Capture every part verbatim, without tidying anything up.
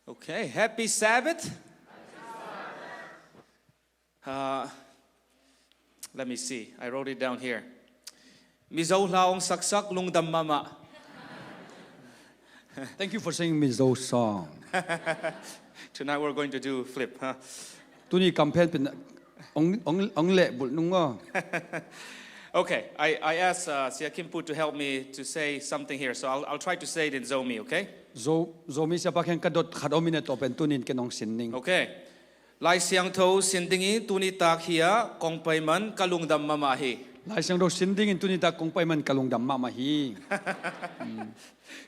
Okay, happy Sabbath. Uh, let me see. I wrote it down here. Mizo hla hong saksak lungdam mahmah. Thank you for singing Mizo song. Tonight we're going to do flip, huh? Tuni campaign pen ong ong ong leh bulh nung aw. Okay, I, I asked uh, Sia Kimpu to help me to say something here, so I'll, I'll try to say it in Zomi, okay? Zo Zomi siapa khen ka dot khat om in a, tua pen tunin ken ong sin ning. Okay. Lai Siangtho sin ding i tuni tak hi a kong paiman ka lungdam mahmah hi. Lai Siangtho sin dingin tuni tak kong paiman ka lungdam mahmah hi.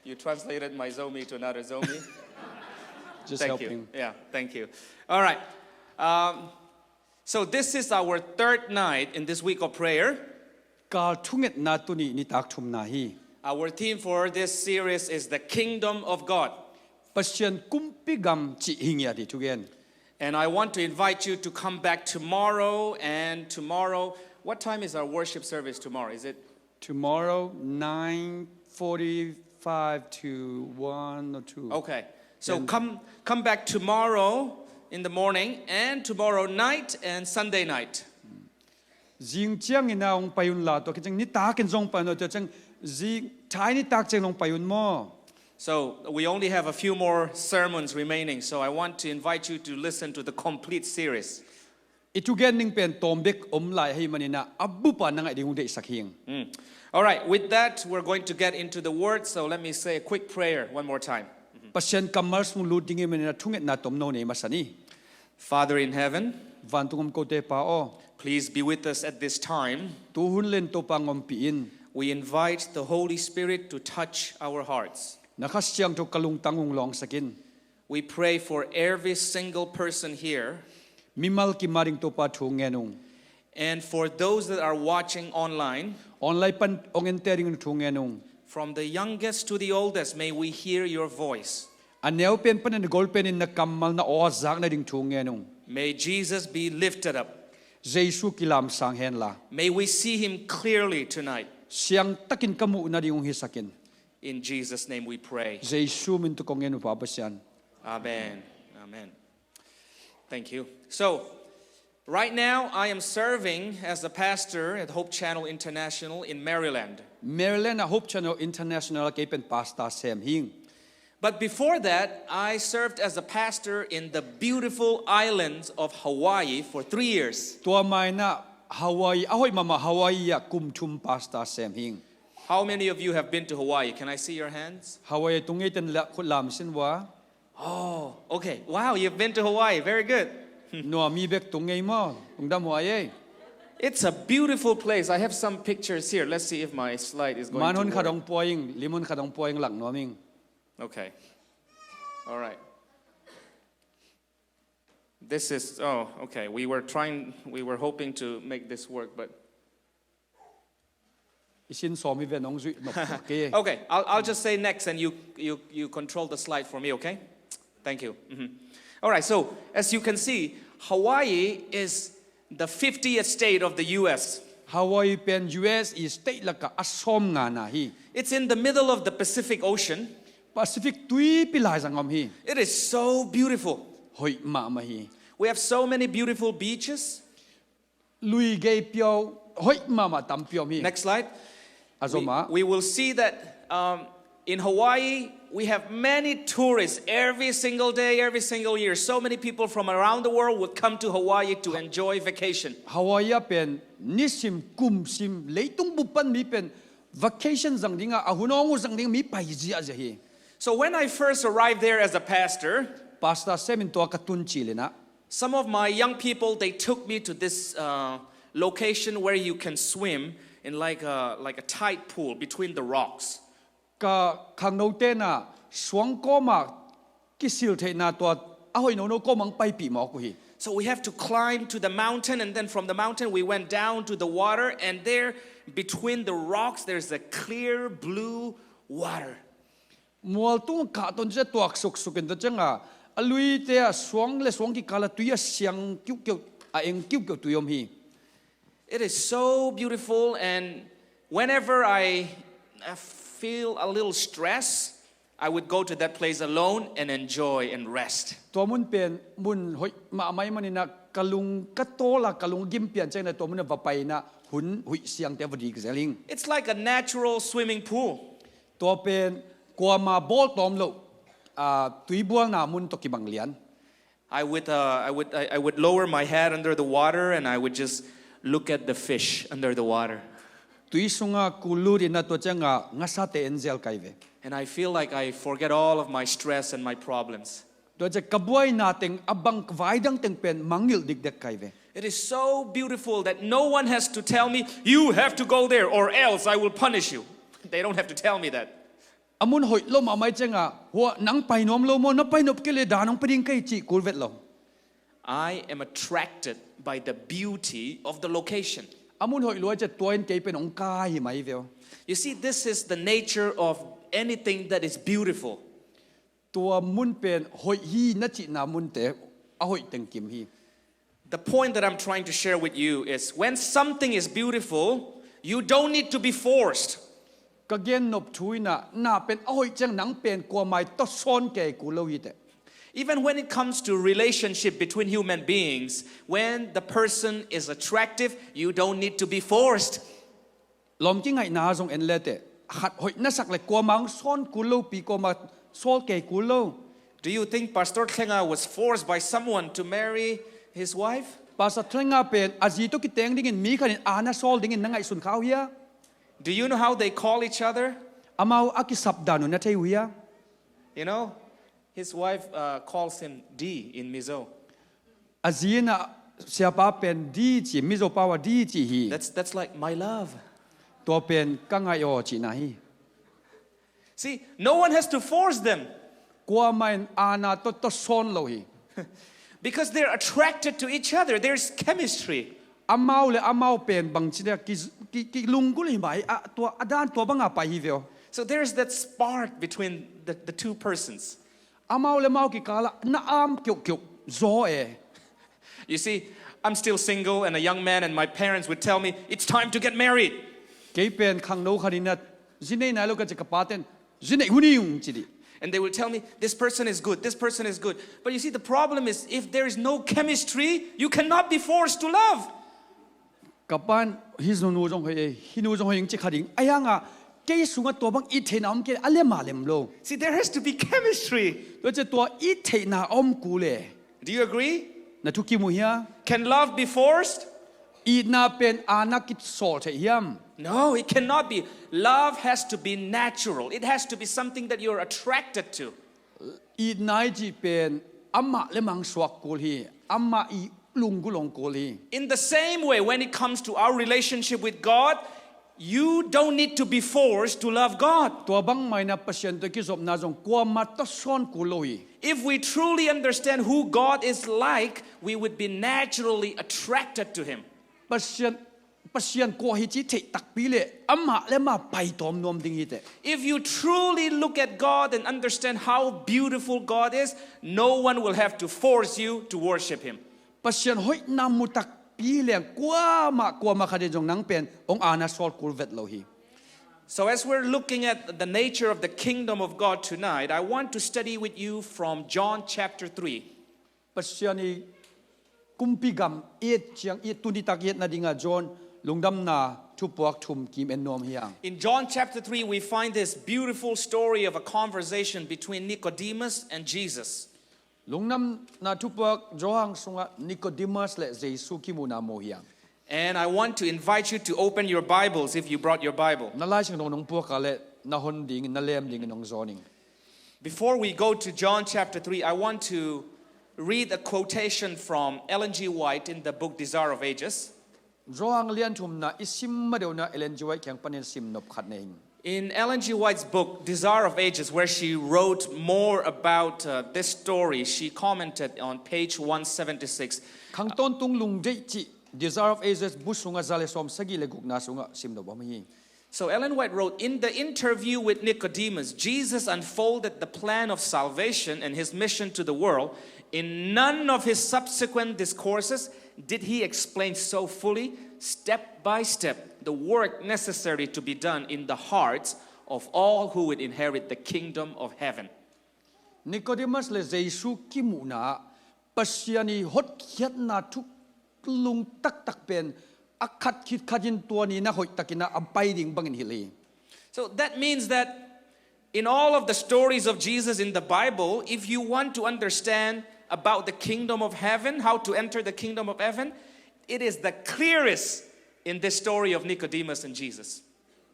You translated my Zomi to another Zomi. Just Thank helping. You. Yeah, thank you. All right. Um, so this is our third night in this week of prayer. Kal thungetna tuni nitak thumna hi. Our theme for this series is the Kingdom of God. Pasian kumpi gam cih hi ngiat hi thugen. And I want to invite you to come back tomorrow and tomorrow. What time is our worship service tomorrow? Is it Tomorrow, nine forty-five to one or two. Okay. So come come back tomorrow in the morning and tomorrow night and Sunday night. Zing ciangin a hong pai un la, tua khit ciang nitakin zong pai un la, tua ciang zing thai nitak ciang hong pai un maw. So we only have a few more sermons remaining, so I want to invite you to listen to the complete series. I thugen ning pen tawm bek om lai ahih manin a, a bupa na ngaih ding hong deihsak hing. Mm. All right, with that, we're going to get into the word, so let me say a quick prayer one more time. Pasian kammal sung lut ding ahih manin a thungetna tomno nei masa ni. Father in heaven, Vantung om kote Pa aw, please be with us at this time. Tu hun len Topa hong ompih in. We invite the Holy Spirit to touch our hearts. Na Kha Siangtho ka lungtang hong lawngsak in. We pray for every single person here. Mimal kim a ding Topa thu ngen ung. And for those that are watching online, Online pan hong ente ding thu ngen ung. From the youngest to the oldest, may we hear your voice. A neu pen pan a gol penin na kammal na aw a zak nading thu ngen ung. May Jesus be lifted up. Jesu kilamsang hen la. May we see him clearly tonight. Siangtakin ka muh nading hong hisak in. In Jesus' name we pray. Jesu min tawh kong ngen uh Pa Pasian. Amen. Amen. Thank you. So, right now I am serving as a pastor at Hope Channel International in Maryland. Maryland a Hope Channel International a kei pen pastor sem hing. But before that, I served as a pastor in the beautiful islands of Hawaii for three years. Tua ma in a Hawaii, a hoih mahmah Hawaii ah kum thum pastor sem hing. How many of you have been to Hawaii? Can I see your hands? Hawaii tung ngei ten la khut lam sin ua. Oh, okay. Wow, you've been to Hawaii. Very good. Nua mi bek tung ngei maw, tung dam huai ei. It's a beautiful place. I have some pictures here. Let's see if my slide is going Man to hon khat work. Hong puai ing, lim hon khat hong puai ing lak nuam ing. Okay. All right. This is, oh, okay. We were trying, we were hoping to make this work, but I sin sawm hi ven hong zuih nop kei. Okay, I'll, I'll just say next and you, you, you control the slide for me, okay? Thank you. Mhm. All right, so as you can see, Hawaii is the fiftieth state of the U S. Hawaii pen U S i state lakah a sawm ngana hi. It's in the middle of the Pacific Ocean. Pacific tuipi laizang om hi. It is so beautiful. Hoih mahmah hi. We have so many beautiful beaches. Lui gei piau hoih mahmah tampi om hi. Next slide. A zom ah. We, we will see that um, in Hawaii, we have many tourists. Every single day, every single year, so many people from around the world would come to Hawaii to enjoy vacation. Hawaii ah pen nisim kumsim leitung bup pan mi pen vacation zang dingah, a hun hong uh zang dingah mi pai ziahziah hi. So when I first arrived there as a pastor, Pastor sem in tua ka tun cil in ah, some of my young people, they took me to this uh, location where you can swim in like a, like a tide pool between the rocks. Ka khangnote in ah suang kawmah kisil theihna tua a hoih nono kawmah hong paipih mawk uh hi. So we have to climb to the mountain, and then from the mountain we went down to the water, and there between the rocks there's a clear blue water. Mual tung kah ton cia tuak suksuk in tua ciangah a luite ah suang le suang kikal ah tui a siang kiuhkeuh, a eng kiuhkeuh tui om hi. It is so beautiful, and whenever I, I feel a little stress, I would go to that place alone and enjoy and rest. Tua mun pen mun hoih mahmah ahih manin ah ka lung ka tawl a, ka lung a gim pian ciangin ah tua mun ah va pai in ah hun huih siangte va dik zel ing. It's like a natural swimming pool. Tua pen kuamah bawl tawm loh, ah, tuibualna mun tawh kibang lian. I would, uh, I would, I, I would lower my head under the water and I would just look at the fish under the water. Tui sungah kul lut in ah tua ciangah ngasate en zel kai ve. And I feel like I forget all of my stress and my problems. Tua ciang ka buaina teng, a bang vai dang teng pen mangngilh dikdek kai ve. It is so beautiful that no one has to tell me, "You have to go there or else I will punish you." They don't have to tell me that. A mun hoih lo mahmah ahih ciangah, "Hua, nang pai nuam lo maw, na pai nop kei leh dan hong pia ding ka hi," cih kul vet lo. I am attracted by the beauty of the location. A mun hoih lua ciang tua in kei pen hong kai hi mah hi ve aw. You see, this is the nature of anything that is beautiful. Tua mun pen hoih hi na cihna munte a hoih teng kim hi. The point that I'm trying to share with you is when something is beautiful, you don't need to be forced. Ka gen nop thu in ah, na pen a hoih ciang nang pen kuamah tawh sawn kei kul lo hi teh. Even when it comes to relationship between human beings, when the person is attractive, you don't need to be forced. Lawm kingaihna zong en le teh, khat hoih na sak leh kuamah hong sawn kul lopi, kuamah sawl kei kul lo. Do you think Pastor Thlenga was forced by someone to marry his wife? Pastor Thlenga pen a zi tawh kiteng dingin mi khat in a na sawl dingin na ngaihsun kha uh hia? Do you know how they call each other? Amau a kisap dan uh na thei uh hia? You know, his wife, uh, calls him D in Mizo. A zi in ah siapa pen D ci, Mizo pau ah D ci hi. That's, that's like, "My love." Tua pen ka ngaih aw cihna hi. See, no one has to force them. Kuamah in a na tawh, tawh sawn lo hi. Because they're attracted to each other. There's chemistry. Amau le amau pen bangci dia ki, ki, kilunggulh hi mah hi, a, tua, a dan tua banga pai hi ve aw. So there's that spark between the, the two persons. Amau le amau kikal ah na am kiuhkiuh zaw e. You see, I'm still single and a young man, and my parents would tell me, "It's time to get married." Kei pen khangno khat in ah zi nei nai lo ka cih, ka pate'n, "Zi nei hun ing," ci dih. And they will tell me, "This person is good, this person is good." But you see, the problem is, if there is no chemistry, you cannot be forced to love. Ka pa'n, "Hih nu zong hoih e, hih nu zong hoih ing," ci kha ding. Ahi hangah kei sungah tua bang it theihna om kei leh a lem a lem lo. See, there has to be chemistry. Tua ciang tua it theihna a om kul e. Do you agree? Na thukim uh hia? Can love be forced? Itna pen a na kisawl theih hiam? No, it cannot be. Love has to be natural. It has to be something that you're attracted to. Itna i cih pen amah le amah suak kul hi, amah i lunggulh kul hi. In the same way, when it comes to our relationship with God, you don't need to be forced to love God. Tua bangmah in ah Pasian tawh kizopna zong kuamah tawh sawn kul lo hi. If we truly understand who God is like, we would be naturally attracted to Him. Pasian, Pasian kua hi cih theih takpi leh amah le amah paitawm nuam ding hi teh. If you truly look at God and understand how beautiful God is, no one will have to force you to worship Him. Pasian hoihna mu takpi leng kuamah, kuamah khat in zong nang pen hong a na sawl kul vet lo hi. So as we're looking at the nature of the kingdom of God tonight, I want to study with you from John chapter three. Pasian i kumpi gam i et ciang, i tuni tak i et nadingah John Lungdamna Thupuak thum kim en nuam hi hang. In John chapter three, we find this beautiful story of a conversation between Nicodemus and Jesus. Lungdamna Thupuak Johan sungah Nicodemus le Jesu kimuhna mu hi hang. And I want to invite you to open your Bibles if you brought your Bible. Na Lai Siangtho nong puak a leh na hon dingin, na lem dingin hong zawn ing. Before we go to John chapter three, I want to read a quotation from Ellen G. White in the book Desire of Ages. Johan lian thumna i sim ma deuh na Ellen G. White kiang panin sim nop khat nei ing. In Ellen G. White's book, Desire of Ages, where she wrote more about, uh, this story, she commented on page one seventy-six. Khang Tawntung Lungdeih cih Desire of Ages bu sungah za le sawm sagih le gukna sungah sim nop om hi. So Ellen White wrote, "In the interview with Nicodemus, Jesus unfolded the plan of salvation and his mission to the world. In none of his subsequent discourses did he explain so fully, step by step, the work necessary to be done in the hearts of all who would inherit the kingdom of heaven. Nicodemus le Jesu kimuhna ah Pasian i hotkhiatna thuklung taktak pen a khat khit khat in tua ni na hoih takin a pai ding bangin hilh hi. So that means that in all of the stories of Jesus in the Bible, if you want to understand about the kingdom of heaven, how to enter the kingdom of heaven, it is the clearest in this story of Nicodemus and Jesus.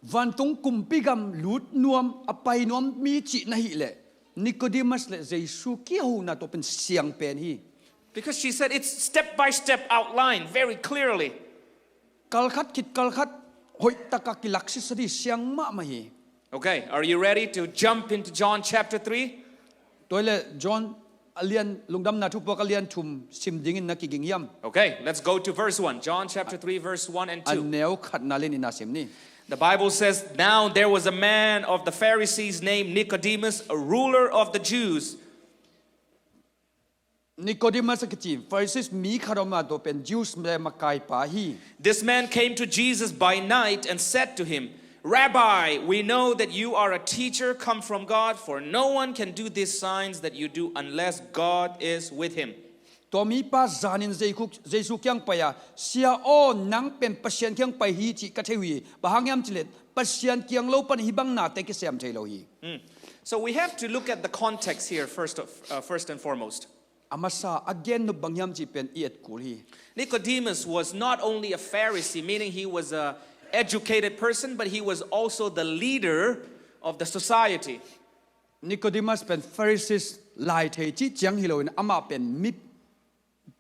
Vantung kumpi gam lut nuam a pai nuam mi cih na hih leh Nicodemus le Jesu kihona tua pen siang pen hi. Because she said it's step by step outline very clearly. Kalkhat khit kalkhat hoih taka kilaksisa di siang mahmah hi. Okay, are you ready to jump into John chapter three? Tua le John a lian, Lungdamna Thupuak a lian thum sim dingin na kiging hiam? Okay, let's go to verse one. John chapter three, verse one and two. A neu khatna lian in na sim ni. The Bible says, "Now there was a man of the Pharisees named Nicodemus, a ruler of the Jews." Nicodemus a kici Pharisees mi khat om a, tua pen Jews le makaipa hi. This man came to Jesus by night and said to him, "Rabbi, we know that you are a teacher come from God, for no one can do these signs that you do unless God is with him." Tua mipa zanin Jesu, Jesu kiang pai a, "Sia aw, nang pen Pasian kiang pai hi cih ka thei uh hi. Bang hang hiam cih leh Pasian kiang lo pan hih bang nate kisem thei lo hi." Hmm. So we have to look at the context here first, of, uh, first and foremost. A masa a gen nop bang hiam cih pen i et kul hi. Nicodemus was not only a Pharisee, meaning he was a educated person, but he was also the leader of the society. Nicodemus pen Pharisees lai thei cih ciang hi loin amah pen mi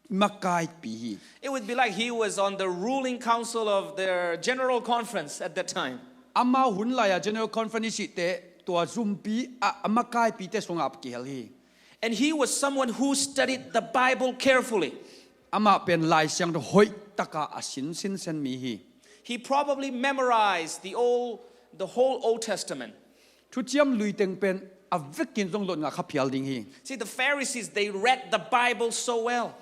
makaipi hi. It would be like he was on the ruling council of their general conference at that time. Amau hun lai-a general conference i cihte tua zumpi a, a makaipite sungah kihel hi. And he was someone who studied the Bible carefully. Amah pen Lai Siangtho hoih taka a sin sinsen mi hi. He probably memorized the old, the whole Old Testament. Thuciam Lui teng pen a vekin zong lotngah kha phial ding hi. See, the Pharisees, they read the Bible so well.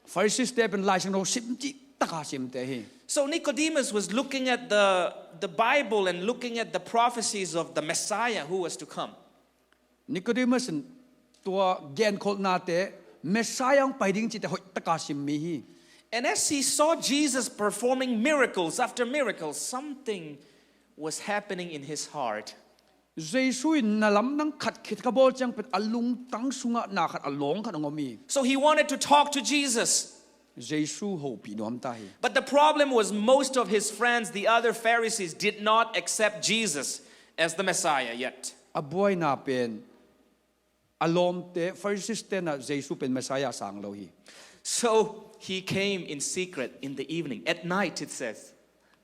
Pharisees te pen Lai Siangtho sim cih taka simte hi. So Nicodemus was looking at the, the Bible and looking at the prophecies of the Messiah who was to come. Nicodemus in tua genkholhnate, Messiah hong pai ding cihte hoih taka sim mi hi. And as he saw Jesus performing miracles after miracles, something was happening in his heart. Jesu in na lamdang khat khit khat bawl ciang pen a lungtang sungah na khat a lawng khat a ngom hi. So he wanted to talk to Jesus. Jesu hopih nuam ta hi. But the problem was most of his friends, the other Pharisees, did not accept Jesus as the Messiah yet. A buaina pen a lawmte, Pharisees tenah Jesu pen Messiah sang lo hi. So he came in secret in the evening, at night, it says.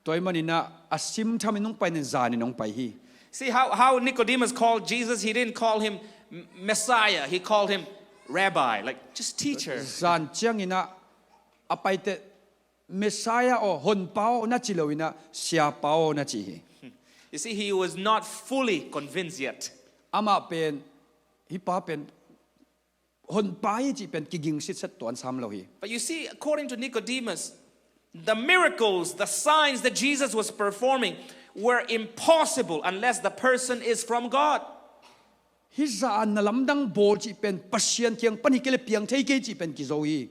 Tua ahih maninah a simthamin hong pai in zanin hong pai hi. See how, how Nicodemus called Jesus? He didn't call him M-, Messiah. He called him Rabbi, like, just teacher. Zan cianginah a paite Messiah aw, honpa aw na ci loinah siapa aw na ci hi. You see, he was not fully convinced yet. Amah pen, hih pa pen honpa hi cih pen kiging sitset tuan sam lo hi. But you see, according to Nicodemus, the miracles, the signs that Jesus was performing were impossible unless the person is from God. Hih zah a na lamdang bawl cih pen Pasian kiang pan hi kei leh piang thei kei cih pen kizo hi.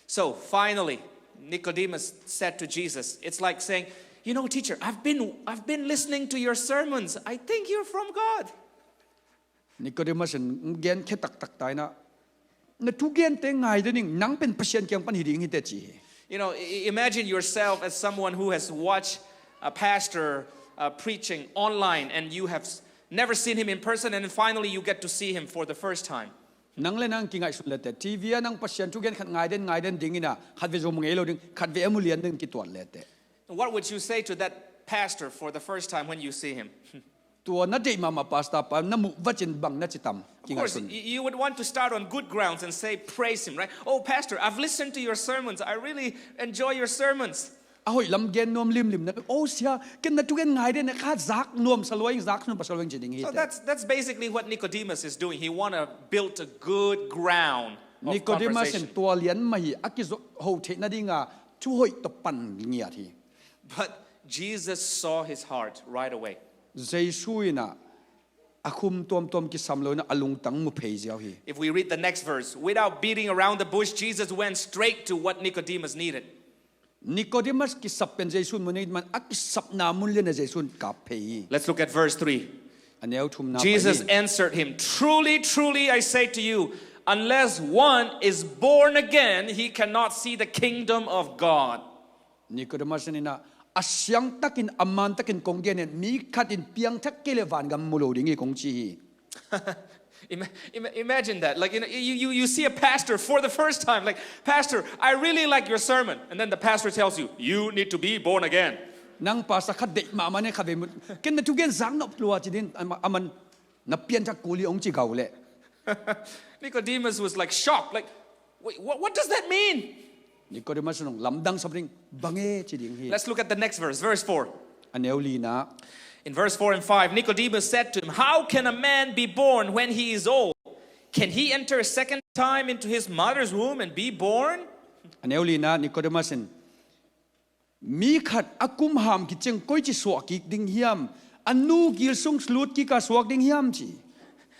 So finally, Nicodemus said to Jesus, it's like saying, "You know, teacher, I've been, I've been listening to your sermons. I think you're from God." Nicodemus in gen khe taktak ta inah, "Na thugente ngai den ing, nang pen Pasian kiang pan hi ding hi teh," ci hi. You know, i-, imagine yourself as someone who has watched a pastor, uh, preaching online and you have s-, never seen him in person, and finally you get to see him for the first time. Nang le nang kingaihsun leteh, T V ah nang Pasian thugen khat ngai den, ngai den ding inah, khatvei zong mu ngei lo ding, khatvei a mu lian ding kituat leteh. What would you say to that pastor for the first time when you see him? Tua na deih mahmah pastor pa na muh vacin bang na ci tam? Of course, kingaihsun. Y-, you would want to start on good grounds and say, praise him, right? "Oh, pastor, I've listened to your sermons. I really enjoy your sermons." A hoih lam gen nuam limlim na, "Oh, sia, ken na thugen ngai den, kha zak nuam sa lua ing, zak nuam pa sa lua ing," ci ding hi teh. So that's, that's basically what Nicodemus is doing. He wanna build a good ground of conversation. Nicodemus in tua lian mah hi, a kizo ho theih nadinga thu hoih tawh pan ngiat hi. But Jesus saw his heart right away. Jesu in ah a khum tuamtuam kisam lo in ah a lungtang mu phei ziau hi. If we read the next verse, without beating around the bush, Jesus went straight to what Nicodemus needed. Nicodemus kisap pen Jesu in mu nei man a kisapna mun lian ah Jesu in kap phei hi. Let's look at verse three. A neu thumna pai Jesus hi. answered him, "Truly, truly, I say to you, unless one is born again, he cannot see the kingdom of God." Nicodemus in ah a siangtakin a mantakin kong gen in mi khat in piangthak kei le vangam mu lo ding hi kong ci hi. Ima- ima- imagine that. Like, you, know, you, you, you see a pastor for the first time. Like, "Pastor, I really like your sermon." And then the pastor tells you, "You need to be born again." Nang pastor khat deih mahmah ne khat vei mu. Ken na thugen zak nop lua ci din a man na pianthak kul hi ong ci gau le. Nicodemus was like shocked. Like, "Wait, what, what does that mean?" Nicodemus in ong lamdang sa ding bang e ci ding hi. Let's look at the next verse, verse four. A neu lina. In verse four and five, Nicodemus said to him, "How can a man be born when he is old? Can he enter a second time into his mother's womb and be born?" A neu lina Nicodemus in mi khat a kum ham kiciang koi ci suak kik ding hiam? A nu gil sung lut kik a suak ding hiam ci.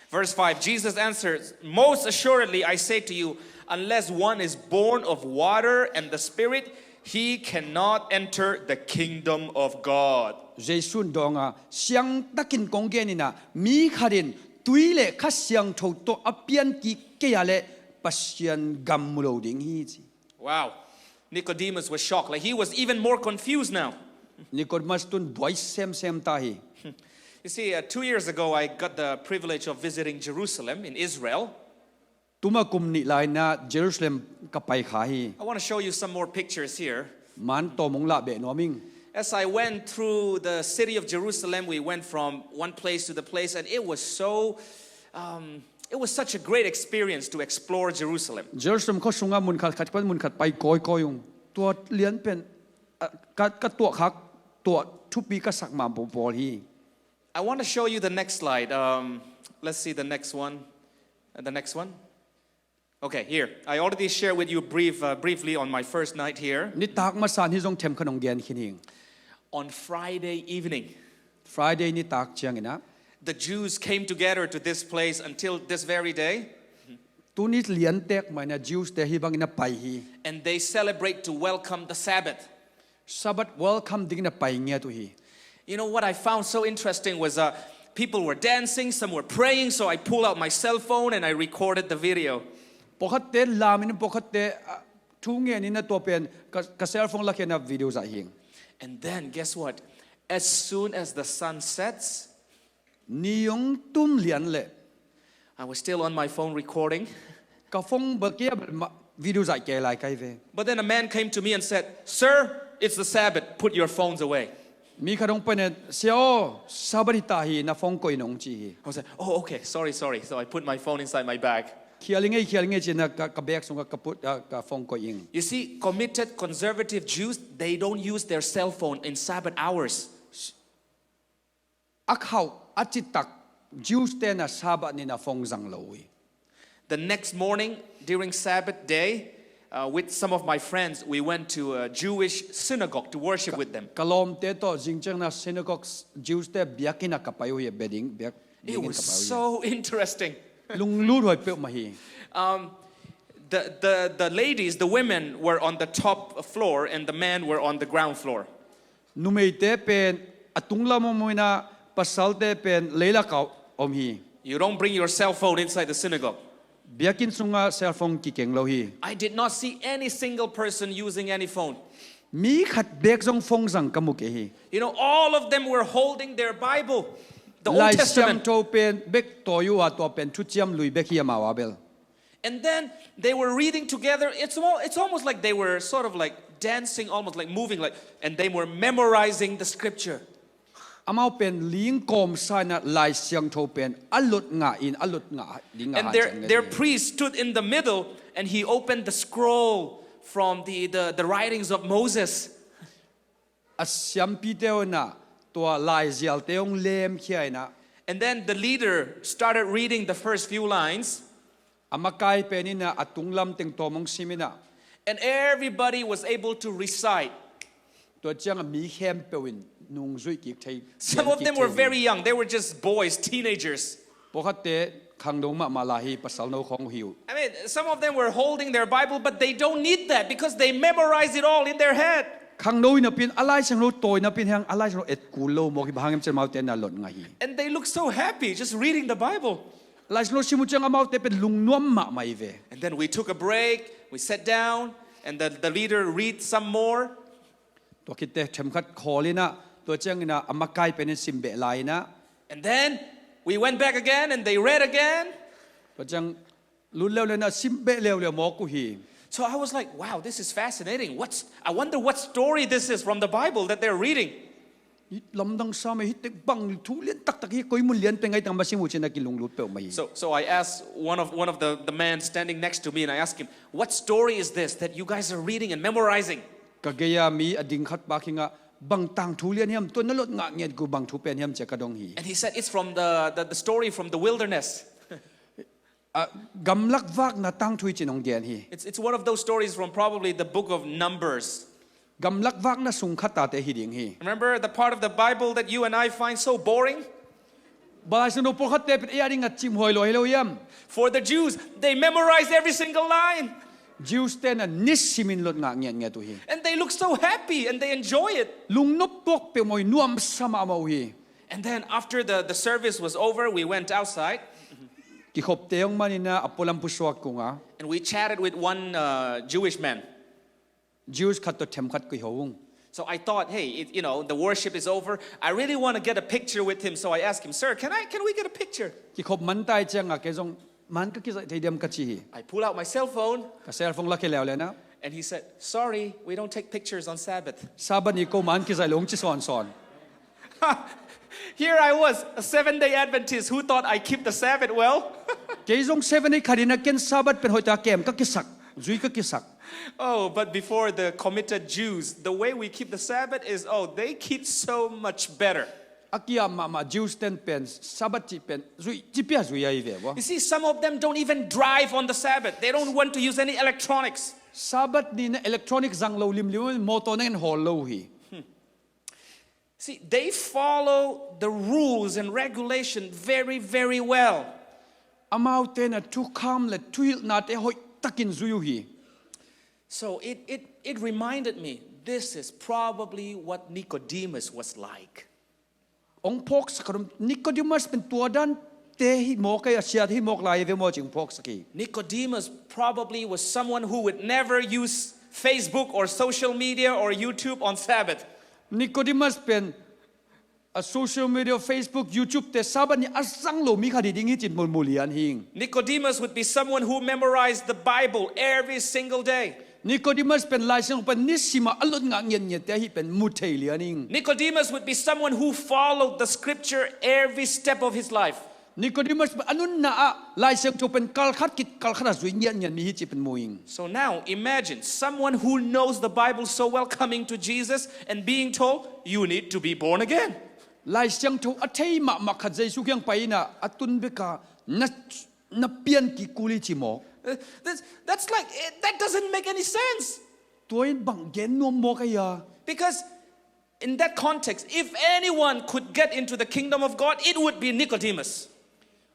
Verse five, Jesus answered, "Most assuredly, I say to you, unless one is born of water and the Spirit, he cannot enter the kingdom of God." Jesu in dawng a siangtakin kong gen in ah mi khat in tui le Kha Siangtho tawh a pian kik kei a le Pasian gam mu lo ding hi ci. Wow. Nicodemus was shocked. Like, he was even more confused now. Nicodemus tun buai semsem ta hi. You see, uh, two years ago, I got the privilege of visiting Jerusalem in Israel. Tuma kum nih lai in ah Jerusalem ka pai kha hi. I want to show you some more pictures here. Man tawm ong lah beh nuam ing. As I went through the city of Jerusalem, we went from one place to the place, and it was so, um, it was such a great experience to explore Jerusalem. Jerusalem khuasung ah mun khat khat pan mun khat pai kawikawi ung. Tua lian pen ah, ka, ka tuah khak, tua thupi ka sak mah pawl hi. I want to show you the next slide. Um, let's see the next one. Uh, the next one. Okay, here. I already shared with you brief, uh, briefly on my first night here. Nitak masa in hi zong themkhat ong gen khin hing. On Friday evening, Friday nitak ciang in ah the Jews came together to this place until this very day, tuni liantek mah in ah Jews te hi bang in ah pai hi. and they celebrate to welcome the Sabbath. Sabbath welcome ding in ah pai ngiat uh hi. You know what I found so interesting was, uh, people were dancing, some were praying, so I pulled out my cell phone and I recorded the video. Pawlkhatte lam in, pawlkhatte ah, thu ngen in ah tua pen ka, ka cell phone la khin ah video zaih hing. And then, guess what? As soon as the sun sets, Ni ong tum lian le I was still on my phone recording. ka phone bel kei ah bel ma, video zaih kei lai kai ve. But then a man came to me and said, "Sir, it's the Sabbath. Put your phones away." Mi khat ong pai in ah, "Sia aw, Sabbath hi ta hi, na phone koih in," ong ci hi. I was like, "Oh, okay. Sorry, sorry." So I put my phone inside my bag. Khial ing ei, khial ing ei ci in ah ka, ka bag sung ah ka put, ah, ka phone koih ing. You see, committed conservative Jews, they don't use their cell phone in Sabbath hours. A khauh a citak Jews te in ah Sabbath ni in ah phone zang lo uh hi. The next morning, during Sabbath day, uh, with some of my friends, we went to a Jewish synagogue to worship with them. Ka lawmte tawh zingciang in ah synagogue Jews te biakinn ah ka pai uh hi, bia ding, biak, It biakinn was ka pai uh hi. So interesting. Lunglut huai peuh mah hi. Um, the, the, the ladies, the women were on the top floor and the men were on the ground floor. Numeite pen a tunglam om uh in ah pasalte pen leilak ah om hi. You don't bring your cell phone inside the synagogue. Biakinn sung ah cell phone kikeng lo hi. I did not see any single person using any phone. Mi khat bek zong phone zang ka mu kei hi. You know, all of them were holding their Bible, the Old Testament. Laisiangtho pen bek tawi uh a, tua pen Thuciam Lui bek hi amau a bel. And then they were reading together. It's, al- it's almost like they were sort of like dancing, almost like moving, like, and they were memorizing the scripture. Amau pen ling kawmsa in ah Laisiangtho pen a lot ngah in, a lot ngah ding a And han their, ciang nge their hi. Priest stood in the middle and he opened the scroll from the, the, the writings of Moses. A siampite uh in ah tua laizialte ong lemkhia in ah. And then the leader started reading the first few lines. A makai pen in ah a tunglam teng tawm ong sim in ah. And everybody was able to recite. Tua ciangah mi khempeuh in nungzuih kik thei. Some of them were very young. They were just boys, teenagers. Pawlkhatte khangno mahmah lai hi, pasal no khawng uh hi uh. I mean, some of them were holding their Bible, but they don't need that because they memorize it all in their head. Khangno hi napi-in, a Lai Siangtho tawi napi-in, hiang a Lai Siangtho et kul lo mawk hi, bang hang hiam cih leh amaute na lot ngah hi. And they look so happy just reading the Bible. Lai Siangtho sim uh ciang amaute pen lungnuam mahmah hi ve. And then we took a break, we sat down, and the, the leader read some more. Tua khit teh themkhat khawl in ah, tua ciangin ah a makai pen in sim beh lai in ah. And then we went back again and they read again. Tua ciang lut leuleu in ah, sim beh leuleu mawk uh hi. So I was like, "Wow, this is fascinating. What's, I wonder what story this is from the Bible that they're reading." Hih lamdang sa mah hi, hih teh bang thu lian taktak hi, koi mun lian pen ngai tang mah sim uh ci-in a kilunglut peuhmah hi. So, so I asked one of, one of the, the men standing next to me, and I asked him, "What story is this that you guys are reading and memorizing?" Ka gei-a mi a ding khat pa kiangah, "Bang tangthu lian hiam, tua na lot ngah ngiat uh bang thu pen hiam?" ci-a ka dong hi. And he said, "It's from the, the, the story from the wilderness." Ah, gamlak vakna tangthu hi ci-in hong gen hi. It's, it's one of those stories from probably the book of Numbers. Gamlak vakna sung khat a te hi ding hi. Remember the part of the Bible that you and I find so boring? Lai Siangtho pawlkhatte pen ei a dingin a cimhuai lua hi lo hiam? For the Jews, they memorized every single line. Jews-te in ah nisimin lot ngah ngiatngiat uh hi. And they look so happy and they enjoy it. Lungnop tuak peuhmah uh hi, nuamsa mahmah uh hi. And then after the, the service was over, we went outside. Kikhopte hong man in ah a pualam pusuak kungah. And we chatted with one, uh, Jewish man. Jews khat tawh themkhat kiho ung. So I thought, "Hey, it, you know, the worship is over. I really want to get a picture with him." So I asked him, "Sir, can I, can we get a picture?" Kikhop man ta ciangah kei zong, "Man ka kizaih thei diam?" ka ci hi. I pull out my cell phone. Ka cell phone la khia leuleu in ah. And he said, "Sorry, we don't take pictures on Sabbath." Sabbath ni ko man kizaih lo, hong ci sawnsawn. Here I was, a Seventh-day Adventist who thought I keep the Sabbath well. Kei zong Seventh-day khat in ah ken Sabbath pen hoih tak a kem ka kisak, zui ka kisak. Oh, but before the committed Jews, the way we keep the Sabbath is, oh, they keep so much better. A kiam mahmah Jews-te in pen Sabbath cih pen zui, ci pia zui ahi ve uh. You see, some of them don't even drive on the Sabbath. They don't want to use any electronics. Sabbath ni-in ah electronic zang lo, limlim mawtaw na ngen hawl lo uh hi. See, they follow the rules and regulation very, very well. Amaute in ah thukham le thuhilhnate hoih takin zui uh hi. So it, it, it reminded me, this is probably what Nicodemus was like. Hong phawksak khat om, Nicodemus pen tua dante hi mawk a, a siate hi mawk lai ve maw ci-in hong phawksak hi. Nicodemus probably was someone who would never use Facebook or social media or YouTube on Sabbath. Nicodemus pen a social media, Facebook, YouTube-te Sabbath ni a zang lo mi khat hi ding hi ci-in mulmul lian hi ing. Nicodemus would be someone who memorized the Bible every single day. Nicodemus pen Lai Siangtho pen nisim a a lot ngah ngiatngiatte ahi pen mu thei lian ing. Nicodemus would be someone who followed the scripture every step of his life. Nicodemus pen a nunna ah Lai Siangtho pen kalkhat khit kalkhat a zui ngiatngiat mi hi ci pen mu ing. So now imagine someone who knows the Bible so well coming to Jesus and being told, "You need to be born again." Lai Siangtho a thei mahmah khat Jesu kiang pai in ah a tun bek a na, na pian kik kul hi ci maw? Uh, that's, that's like, eh, that doesn't make any sense. Tua in bang gen nuam mawk ahi a? Because in that context, if anyone could get into the kingdom of God, it would be Nicodemus.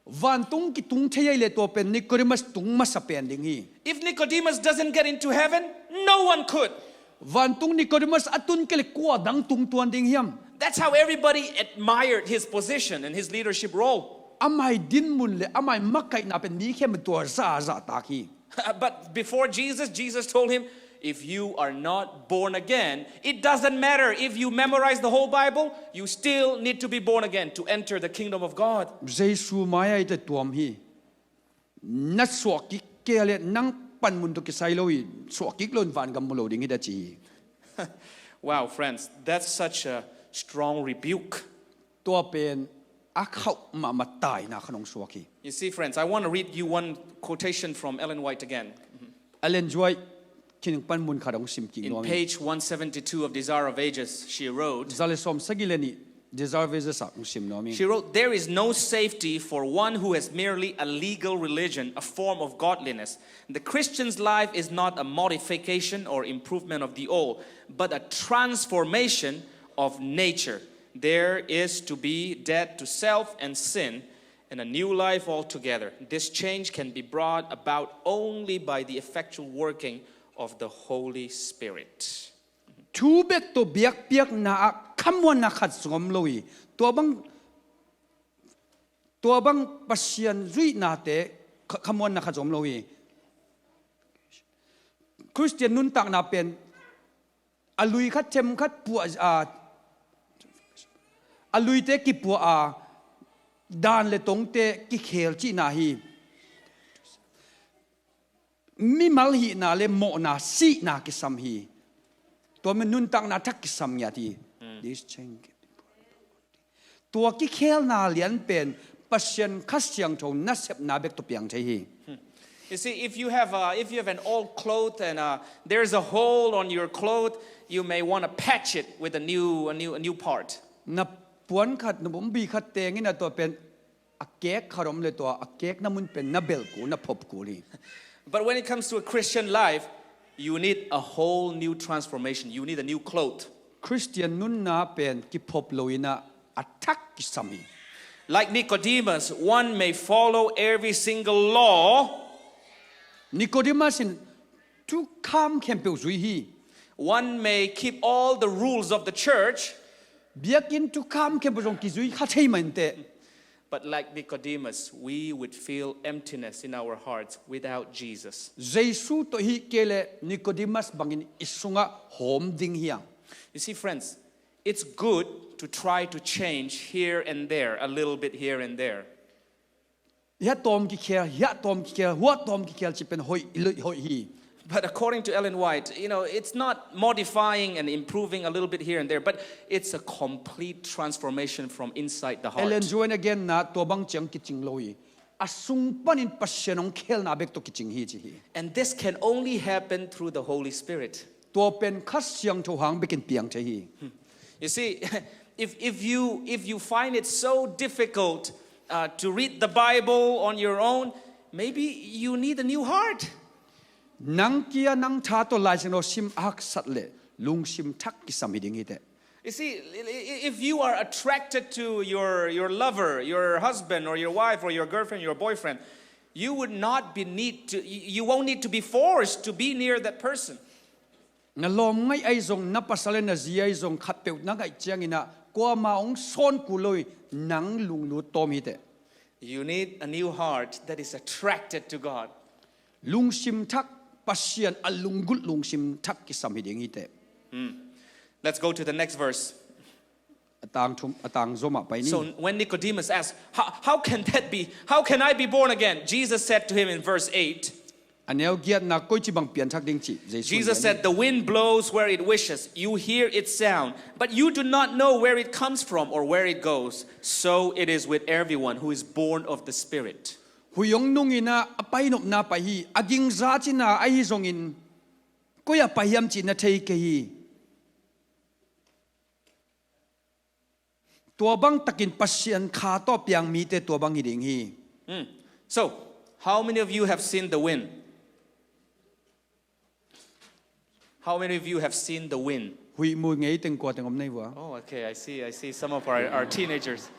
Vantung kitung thei ahih leh tua pen Nicodemus tung masa pen ding hi. If Nicodemus doesn't get into heaven, no one could. Vantung Nicodemus a tun kei leh kua dang tung tuan ding hiam? That's how everybody admired his position and his leadership role. Amah ii dinmun le amah ii makaihna pen mi khempeuh in tua zahzah tak hi. But before Jesus, Jesus told him, "If you are not born again, it doesn't matter if you memorize the whole Bible, you still need to be born again to enter the kingdom of God." Jesu mai-ah i tuam hi. Na suah kik kei leh nang panmun tawh kisai lo hi, suah kik loin vangam mu lo ding hi, a ci hi. Wow, friends, that's such a strong rebuke. Tua pen a khauh mahmah taina khat hong suak hi. You see, friends, I want to read you one quotation from Ellen White again. Ellen White kiang pan mun khat hong sim kik nuam ing. In page one seventy-two of Desire of Ages, she wrote, za le sawm sagih le nih, Deserve is a sak, sim no mi. She wrote, "There is no safety for one who has merely a legal religion, a form of godliness. The Christian's life is not a modification or improvement of the old, but a transformation of nature. There is to be death to self and sin, and a new life altogether. This change can be brought about only by the effectual working of the Holy Spirit." Thu bek tawh biakpiakna ah khamuanna khat zong om lo hi. Tua bang, tua bang Pasian zuihnate kha-, khamuanna khat zong om lo hi. Khristian nuntakna pen a lui khat them khat puah a, a luite kipuah a, dan le tongte kikhel cihna hi. Mimal hihna le mawhna, sihna kisam hi. Tua mi nuntakna thak kisam ngiat hi. This change. Tua kikhelna lian pen Pasian Kha Siangtho nasepna bek tawh piang thei hi. You see, if you have a, if you have an old cloth and uh, there's a hole on your cloth, you may want to patch it with a new, a new, a new part. Na puan khat, na bumbi khat tengin a tua pen a kek khat om le tua a kekna mun pen na belh kul, na phop kul hi. But when it comes to a Christian life, you need a whole new transformation. You need a new cloth. Khristian nunna pen kiphop lo in a, a thak kisam hi. Like Nicodemus, one may follow every single law. Nicodemus in thukham khempeuh zui hi. One may keep all the rules of the church. Biakinn thukham khempeuh zong kizui kha thei mah inteh. But like Nicodemus, we would feel emptiness in our hearts without Jesus. Jesu tawh hih kei le Nicodemus bangin i sungah hawm ding hi hang. You see, friends, it's good to try to change here and there, a little bit here and there. Hiah tawm kikhel, hiah tawm kikhel, huah tawm kikhel cih pen hoih, hoih hi. But according to Ellen White, you know, it's not modifying and improving a little bit here and there, but it's a complete transformation from inside the heart. Ellen White in a genna tua bang ciang kicing lo hi. A sung panin Pasian hong khelna bek tawh kicing hi ci hi. And this can only happen through the Holy Spirit. Tua pen Kha Siangtho hang bekin piang thei hi. You see, if, if you, if you find it so difficult uh, to read the Bible on your own, maybe you need a new heart. Nang kia nang tha tawh Lai Siangtho sim a haksat le lungsim thak kisam hi ding hi teh. You see, i-, i-, if you are attracted to your, your lover, your husband or your wife or your girlfriend, your boyfriend, you would not be need to, you, you won't need to be forced to be near that person. Na lawm ngaih ahi zong, na pasal le na zi ahi zong, khatpeuh na ngaih ciangin ah kuamah hong sawn kul lo hi, nang lunglut tawm hi teh. You need a new heart that is attracted to God. Lungsim thak, Pasian a lunggulh lungsim thak kisam hi ding hi teh. Let's go to the next verse. A tang thum, a tang zomah pai ni. So when Nicodemus asked, "How, how can that be? How can I be born again?" Jesus said to him in verse eight, A neu giatna koici bang pianthak ding cih Jesu in gen hi. Jesus said, "The wind blows where it wishes. You hear its sound, but you do not know where it comes from or where it goes. So it is with everyone who is born of the Spirit." Hui hong nungin ah a painopna pai hi, a gingza cina ahi zongin koi-ah pai hiam cih na thei kei hi. Tua bang takin Pasian Kha tawh piang mite tua bang hi ding hi. So, how many of you have seen the wind? How many of you have seen the wind? Huih mu ngei teng kua teng om nei vua. Oh, okay, I see, I see. Some of our, our teenagers.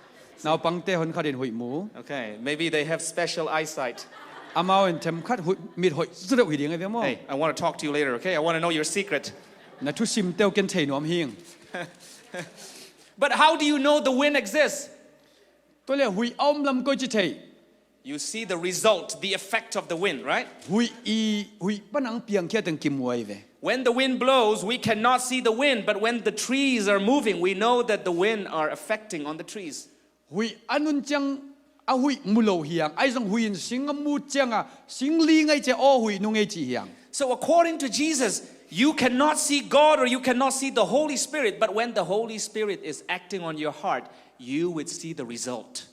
Naupangte hon khatin huih mu. Okay, maybe they have special eyesight. Amau in themkhat huih, mit hoih zedeuh hi ding a ve maw. Hey, I want to talk to you later, okay? I want to know your secret. Na thusimte uh ken thei nuam hing. But how do you know the wind exists? Tua le huih a om lam koici thei? You see the result, the effect of the wind, right? Huih i, huih pan a piangkhia teng kimu ahi ve. When the wind blows, we cannot see the wind, but when the trees are moving, we know that the wind are affecting on the trees. Huih a nun ciang a huih mu lo hi hang, ahi zong huih in sing a mu ciang a, sing li ngei ciang aw huih nu ngei ci hi hang. So according to Jesus, you cannot see God or you cannot see the Holy Spirit, but when the Holy Spirit is acting on your heart, you would see the result.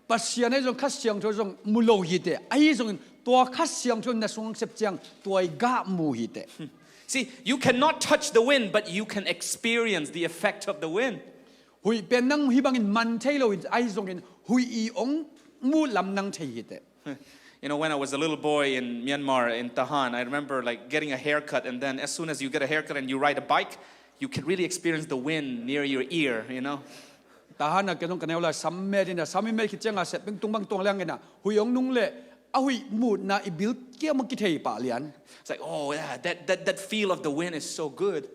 Pasian ahi zong Kha Siangtho zong mu lo hi teh, ahi zongin tua Kha Siangtho na sung a sep ciang tua i gah mu hi teh. See, you cannot touch the wind, but you can experience the effect of the wind. Huih pen nang hih bangin man thei lo in, ahi zongin huih i ong muh lam nang thei hi teh. You know, when I was a little boy in Myanmar, in Tahan, I remember, like, getting a haircut, and then as soon as you get a haircut and you ride a bike, you can really experience the wind near your ear, you know? Tahan ah kei zong ka neu lai sam met in ah, sam i met khit ciang ah, set beng tung bang tuang liang in ah, huih ong nung leh a huih mutna i bil kiang bang kithei pah lian. It's like, oh yeah, that, that, that feel of the wind is so good.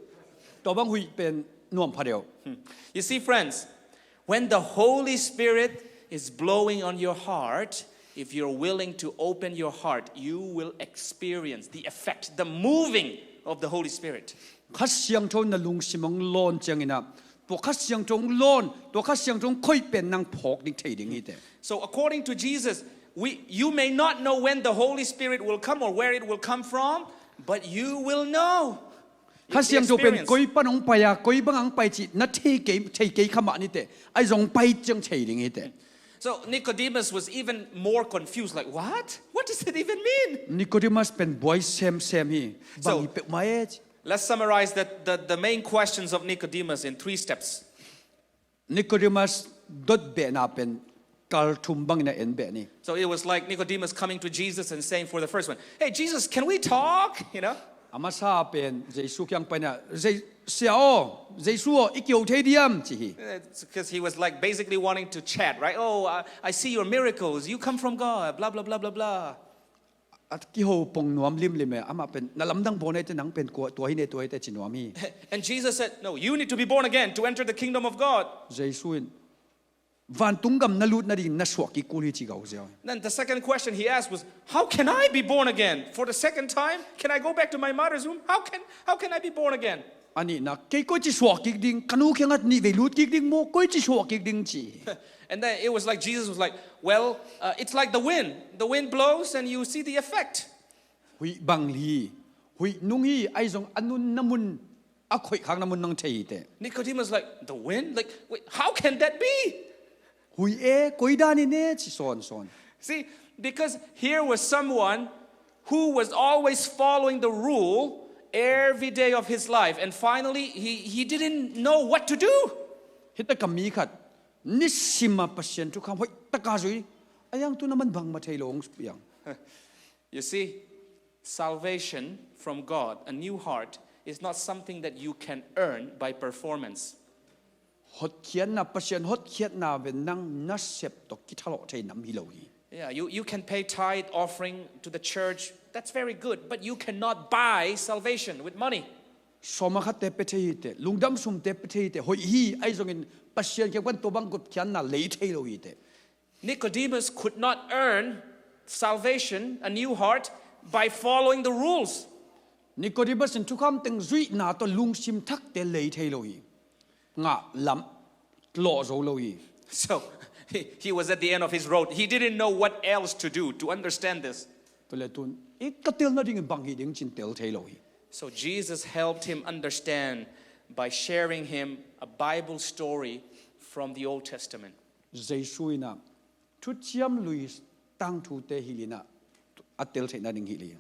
Tua bang huih pen nuam pha deuh. You see, friends, when the Holy Spirit is blowing on your heart, if you're willing to open your heart, you will experience the effect, the moving of the Holy Spirit. Kha Siangtho na lungsim ong lawn ciang in ah, tua Kha Siangtho ong lawn, tua Kha Siangtho ong khoih pen nang phawk ding thei ding hi teh. So, according to Jesus, we, you may not know when the Holy Spirit will come or where it will come from, but you will know. Kha It's the Siangtho pen experience. koi pan ong pai a, koi bang ong pai cih na thei kei, thei kei kha mah ni teh, ahi zong pai ciang thei ding hi teh. So Nicodemus was even more confused, like, what? What does it even mean? Nicodemus pen buai semsem hi. So- Bang hi peuhmah e ci. Let's summarize that, the, the main questions of Nicodemus in three steps. Nicodemus dot behna pen kal thum bangin a en beh ni. So it was like Nicodemus coming to Jesus and saying, for the first one, "Hey, Jesus, can we talk?" You know? A masa pen Jesu kiang pai in ah, "Je-, Sia aw, Jesu aw, i kio thei diam?" ci hi. Because he was, like, basically wanting to chat, right? "Oh, I, I see your miracles. You come from God, blah, blah, blah, blah, blah." A kiho pong nuam limlim e, amah pen na lamdang bawn e teh, nang pen kua, tua hi ne, tua hi teh ci nuam hi. And Jesus said, "No, you need to be born again to enter the kingdom of God." Jesu in, "Vantung gam na lut nading na suah kik kul hi," ci gau ziau. Then the second question he asked was, "How can I be born again? For the second time? Can I go back to my mother's womb? How can, how can I be born again?" A nihna, "Kei koi ci suah kik ding, ka nu kiangah nih vei lut kik ding maw, koi ci suah kik ding?" ci. And then it was like Jesus was like, "Well, uh, it's like the wind. The wind blows and you see the effect." Huih bang hi, huih nung hi, ahi zong a nunna mun, a khoih khakna mun nang thei hi teh. Nicodemus like, "The wind? Like, wait, how can that be?" Huih e, koi dan in e ci sawnsawn. See, because here was someone who was always following the rule every day of his life, and finally he, he didn't know what to do. Hita ka mi khat, nisim a Pasian thukham hoih taka zui, a yang tu na man bangmah thei lo ong piang. You see, salvation from God, a new heart, is not something that you can earn by performance. Hotkhiatna, Pasian hotkhiatna pen nang nasep tawh kithalawh thei nam hi lo hi. Yeah, you, you can pay tithe offering to the church. That's very good, but you cannot buy salvation with money. Sawm a khatte pe thei hi teh, lungdam sumte pe thei hi teh, hoih hi, ahi zongin Pasian kiang pan tua bang hotkhiatna lei thei lo hi teh. Nicodemus could not earn salvation, a new heart, by following the rules. Nicodemus in thukham teng zuihna tawh lungsim thakte lei thei lo hi. Ngah lam lawh zo lo hi. So he, he was at the end of his road. He didn't know what else to do to understand this. Tua leh tun, i ka telna dingin bang hi ding ci-in tel thei lo hi. So Jesus helped him understand by sharing him a Bible story from the Old Testament. Jesu in ah, thuciam lui tangthute hilh in ah, a tel theihna ding hilh hi.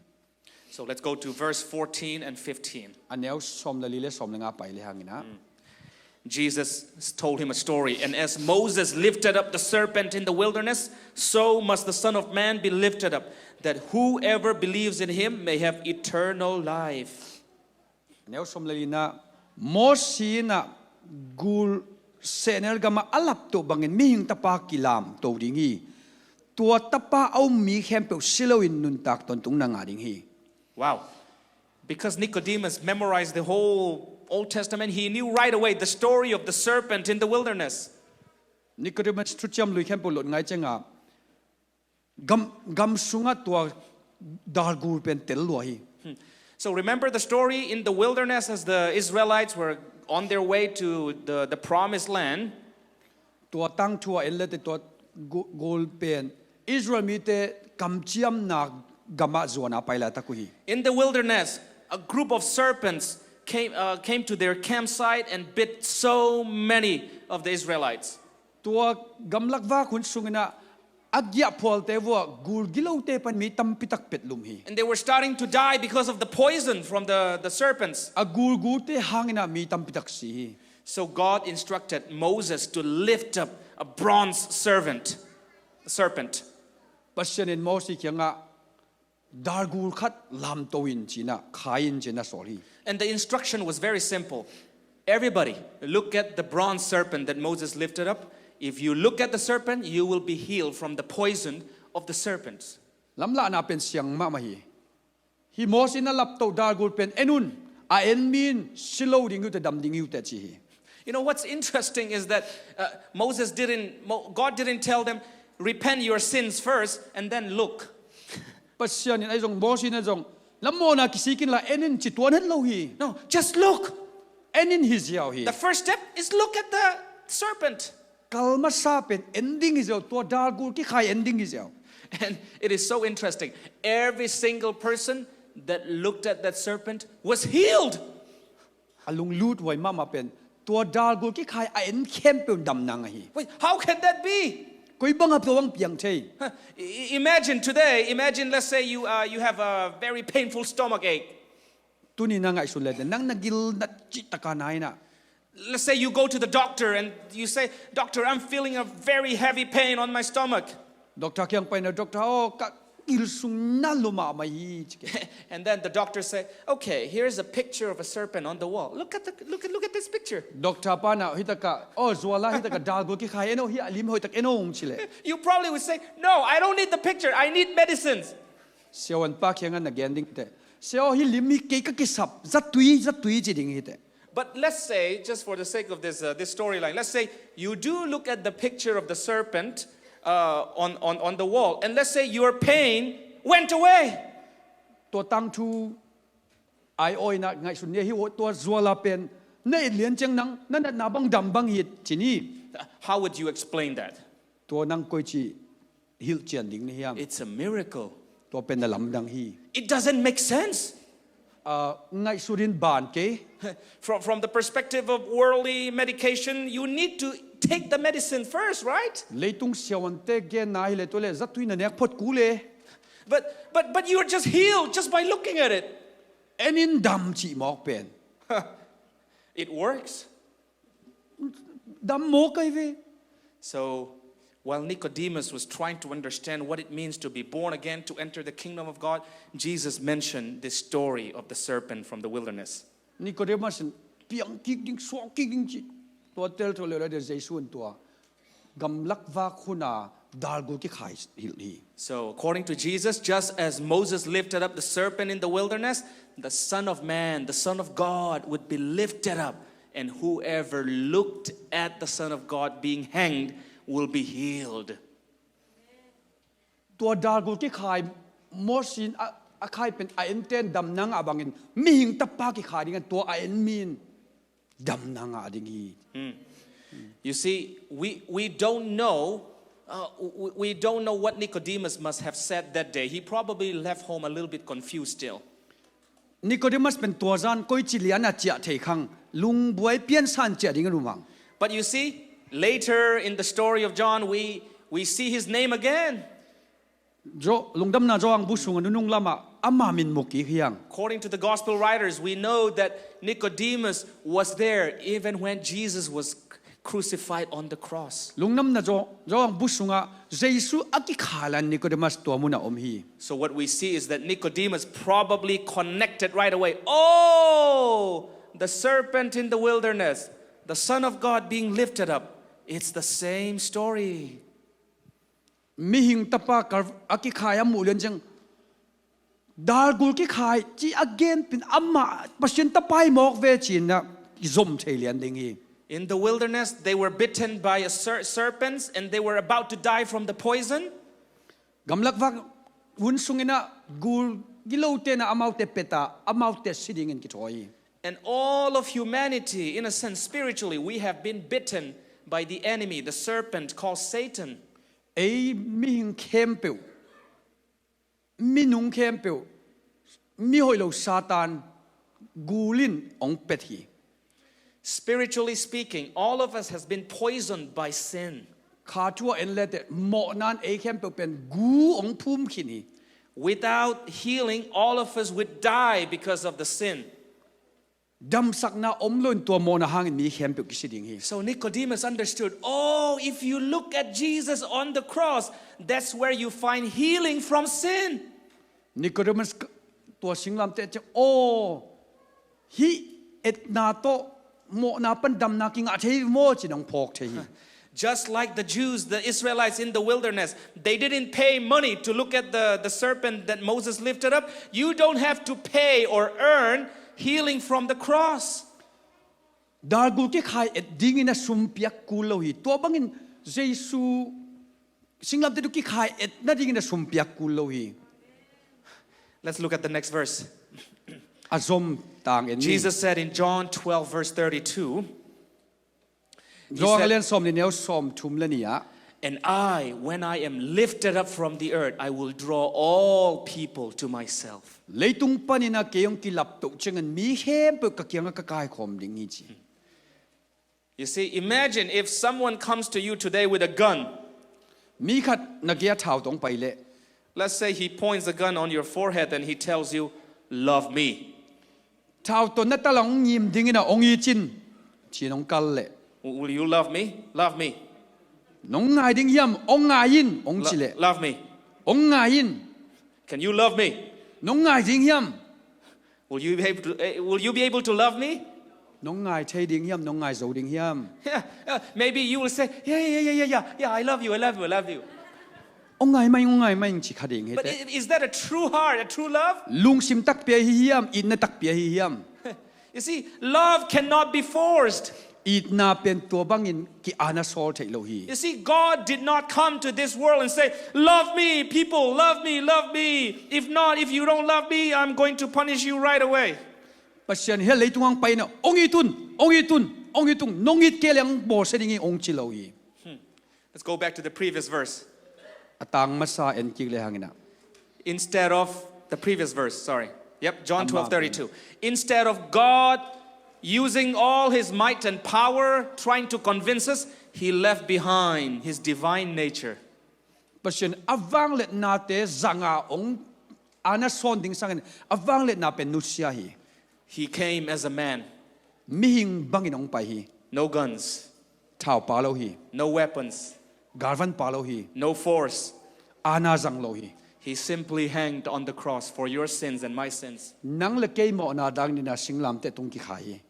So let's go to verse fourteen and fifteen. A neu sawm le li le sawm le nga pai le hang in ah. Jesus told him a story. "And as Moses lifted up the serpent in the wilderness, so must the Son of Man be lifted up, that whoever believes in him may have eternal life." A neu sawm le li in ah, Mosi in ah gul sehnel gamah a laptoh bangin mihing tapa kilamto ding hi. Tua tapa a um mi khempeuh si loin nuntak tawntungna ngah ding hi. Wow. Because Nicodemus memorized the whole Old Testament, he knew right away the story of the serpent in the wilderness. Nicodemus thuciam lui khempeuh lot ngai ciangah gam, gam sungah tua dalgul pen tel lua hi. So remember the story in the wilderness as the Israelites were on their way to the, the promised land. Tua tangthu a en lete tua gu-, gul pen Israel mite kamciamna gamah zuan a pai laitak uh hi. In the wilderness, a group of serpents came, uh, came to their campsite and bit so many of the Israelites. Tua gamlak vak hun sungin ah a giahphualte vuah gul gilote pan mi tampitak petlum hi. And they were starting to die because of the poison from the, the serpents. A gulgulte hangin ah mi tampitak si hi. So God instructed Moses to lift up a bronze servant, serpent. Pasian in Mosi kiangah dalgul khat lamto in ci-in ah, khai in ci-in ah sawl hi. And the instruction was very simple. Everybody, look at the bronze serpent that Moses lifted up. If you look at the serpent, you will be healed from the poison of the serpent. Lamlahna pen siang mahmah hi. Hih Mosi in a laptoh dalgul pen en un, a en mi in si lo ding hi uh teh, dam ding hi uh teh ci hi. You know what's interesting is that uh, Moses didn't, Mo- God didn't tell them, "Repent your sins first and then look." Pasian in ahi zong, Mosi in ahi zong, "Na mawhna kisik inla en in," ci tuan het lo hi. No, just look. En in hi ziau hi. The first step is look at the serpent. Kal masa pen en ding hi ziau, tua dalgul kikhai en ding hi ziau. And it is so interesting. Every single person that looked at that serpent was healed. A lunglut huai mahmah pen, tua dalgul kikhai a en khempeuh in damna ngah hi. Wait, how can that be? Koi bang a tua bang piang thei? Huh, i- i- imagine today, imagine, let's say you, uh, you have a very painful stomach ache. Tuni na ngaihsun le teh, nang na gil na cih taka na in ah. Let's say you go to the doctor and you say, "Doctor, I'm feeling a very heavy pain on my stomach." Doctor kiang pai in ah, "Doctor aw, ka gil sung na lua mahmah hi," ci ke. And then the doctor say, "Okay, here's a picture of a serpent on the wall. Look at the, look at, look at this picture." Doctor pa in ah, "Hih takah, aw, zuala, hih takah dalgul kikhai en aw, hih a lim hoih tak en aw," ci leh. You probably would say, "No, I don't need the picture. I need medicines." Siavuan pa kiangah na gen ding teh, "Sia aw, hih lim hi kei ka kisap, zatui, zatui," ci ding hi teh. But let's say, just for the sake of this, uh, this storyline, let's say you do look at the picture of the serpent uh, on, on, on the wall, and let's say your pain went away. Tua tangthu ai-awina ngaihsun ni hi uh, tua zuala pen na et lian ciang nang na natna bang dam bang hi ci ni. How would you explain that? Tua nang koici hilhcian ding na hiam? It's a miracle. Tua pen na lamdang hi. It doesn't make sense. Ah, ngaihsut in ban kei. From, from the perspective of worldly medication, you need to take the medicine first, right? Leitung siavuante genna hi leh, tua leh zatui na nek phot kul e. But, but, but you're just healed just by looking at it. En in dam cih mawk pen. It works. Dam mawk ahi ve. So, while Nicodemus was trying to understand what it means to be born again, to enter the kingdom of God, Jesus mentioned this story of the serpent from the wilderness. Nicodemus in piang kik ding, suak kik ding ci. Tua tel tua leh leh Jesu in tua gamlak vak hun a dalgul kikhai hilh hi. So, according to Jesus, just as Moses lifted up the serpent in the wilderness, the Son of Man, the Son of God, would be lifted up, and whoever looked at the Son of God being hanged will be healed. Tua dalgul kikhai Mosi in a, a khai pen a enten damna ngah bangin, Mihing Tapa kikhai dingin tua a en mi in damna ngah ding hi. You see, we, we don't know, uh, we, we don't know what Nicodemus must have said that day. He probably left home a little bit confused still. Nicodemus pen tua zan koici lian a ciah thei khang, lungbuai piansan ciah ding a nu mang. But you see, later in the story of John, we, we see his name again. Jo, Lungdamna Johan bu sungah nunung lamah ama min mu kik hi hang. According to the gospel writers, we know that Nicodemus was there even when Jesus was crucified on the cross. Lungdamna Jo, Johan bu sungah Jesu a kikhai lai-in Nicodemus tua munah om hi. So what we see is that Nicodemus probably connected right away. Oh, the serpent in the wilderness, the Son of God being lifted up. It's the same story. Mihing Tapa Kal-, a kikhai a muh lian ciang, dalgul kikhai ci a gen pen amah Pasian Tapa hi mawk ve ci-in ah i zom thei lian ding hi. In the wilderness, they were bitten by a ser-, serpents, and they were about to die from the poison. Gamlak vak hun sungin ah gul gilote in ah amaute pet a, amaute si dingin kithawi hi. And all of humanity, in a sense, spiritually, we have been bitten by the enemy, the serpent called Satan. Ei mihing khempeuh, minung khempeuh, mi hoih lo Satan gul in hong pet hi. Spiritually speaking, all of us has been poisoned by sin. Kha thu ah en leteh, mawhna in ei khempeuh pen gu hong phum khin hi. Without healing, all of us would die because of the sin. Damsakna om loin tua mawhna hangin mi khempeuh kisi ding hi. So Nicodemus understood, oh, if you look at Jesus on the cross, that's where you find healing from sin. Nicodemus tua singlamteh ciang, aw, hih etna tawh mawhna pan damna kingah thei hi maw ci-in hong phawk thei hi. Just like the Jews, the Israelites in the wilderness, they didn't pay money to look at the, the serpent that Moses lifted up. You don't have to pay or earn healing from the cross. Dalgul kikhai et dingin a sum piak kul lo hi. Tua bangin Jesu singlamteh tawh kikhai et nadingin a sum piak kul lo hi. Let's look at the next verse. A zom tang en ni. Jesus said in John twelve, verse thirty-two, Johan a lian sawm nih neu sawm thum le nih ah, and I, when I am lifted up from the earth, I will draw all people to myself. Leitung panin a kei hong kilaptoh ciangin mi khempeuh ka kiangah ka kaikhawm ding hi ci. You see, imagine if someone comes to you today with a gun. Mi khat na gei ah thau tawh hong pai leh. Let's say he points a gun on your forehead and he tells you, love me. Thau tawh na talang hong ngim dingin a hong it in ci-in hong kal leh. Will you love me? Love me. Nong ngai ding hiam? Hong ngai in hong ci leh. Love me. Hong ngai in. Can you love me? Nong ngai ding hiam? Will you be able to, eh, will you be able to love me? Nong ngai thei ding hiam? Nong ngai zo ding hiam? Yeah, yeah, maybe you will say, yeah, yeah, yeah, yeah, yeah, yeah, I love you, I love you, I love you. Hong ngai mai ing, hong ngai mai ing ci kha ding hi. But teh, i- is that a true heart, a true love? Lungsim takpi ahi hiam? Itna takpi ahi hiam? You see, love cannot be forced. Itna pen tua bangin ki-ana sawl theih lo hi. You see, God did not come to this world and say, love me, people, love me, love me. If not, if you don't love me, I'm going to punish you right away. Pasian hih leitung ah hong pai in a, hong it un, hong it un, hong it un, nong it kei leh hong bawlsia ding hi hong ci lo hi. Let's go back to the previous verse. A tang masa en kik lehang in a. Instead of the previous verse, sorry. Yep, John twelve thirty-two. Instead of God using all his might and power trying to convince us, he left behind his divine nature. Pasian a vangliatnate zang a hong ana sawn ding sangin a vangliatna pen nusia hi. He came as a man. Mihing bangin hong pai hi. No guns. Thau pha lo hi. No weapons. Galvan pha lo hi. No force. Ana zang lo hi. He simply hanged on the cross for your sins and my sins. Nang le kei mawhna dangin a singlamteh tung kikhai hi.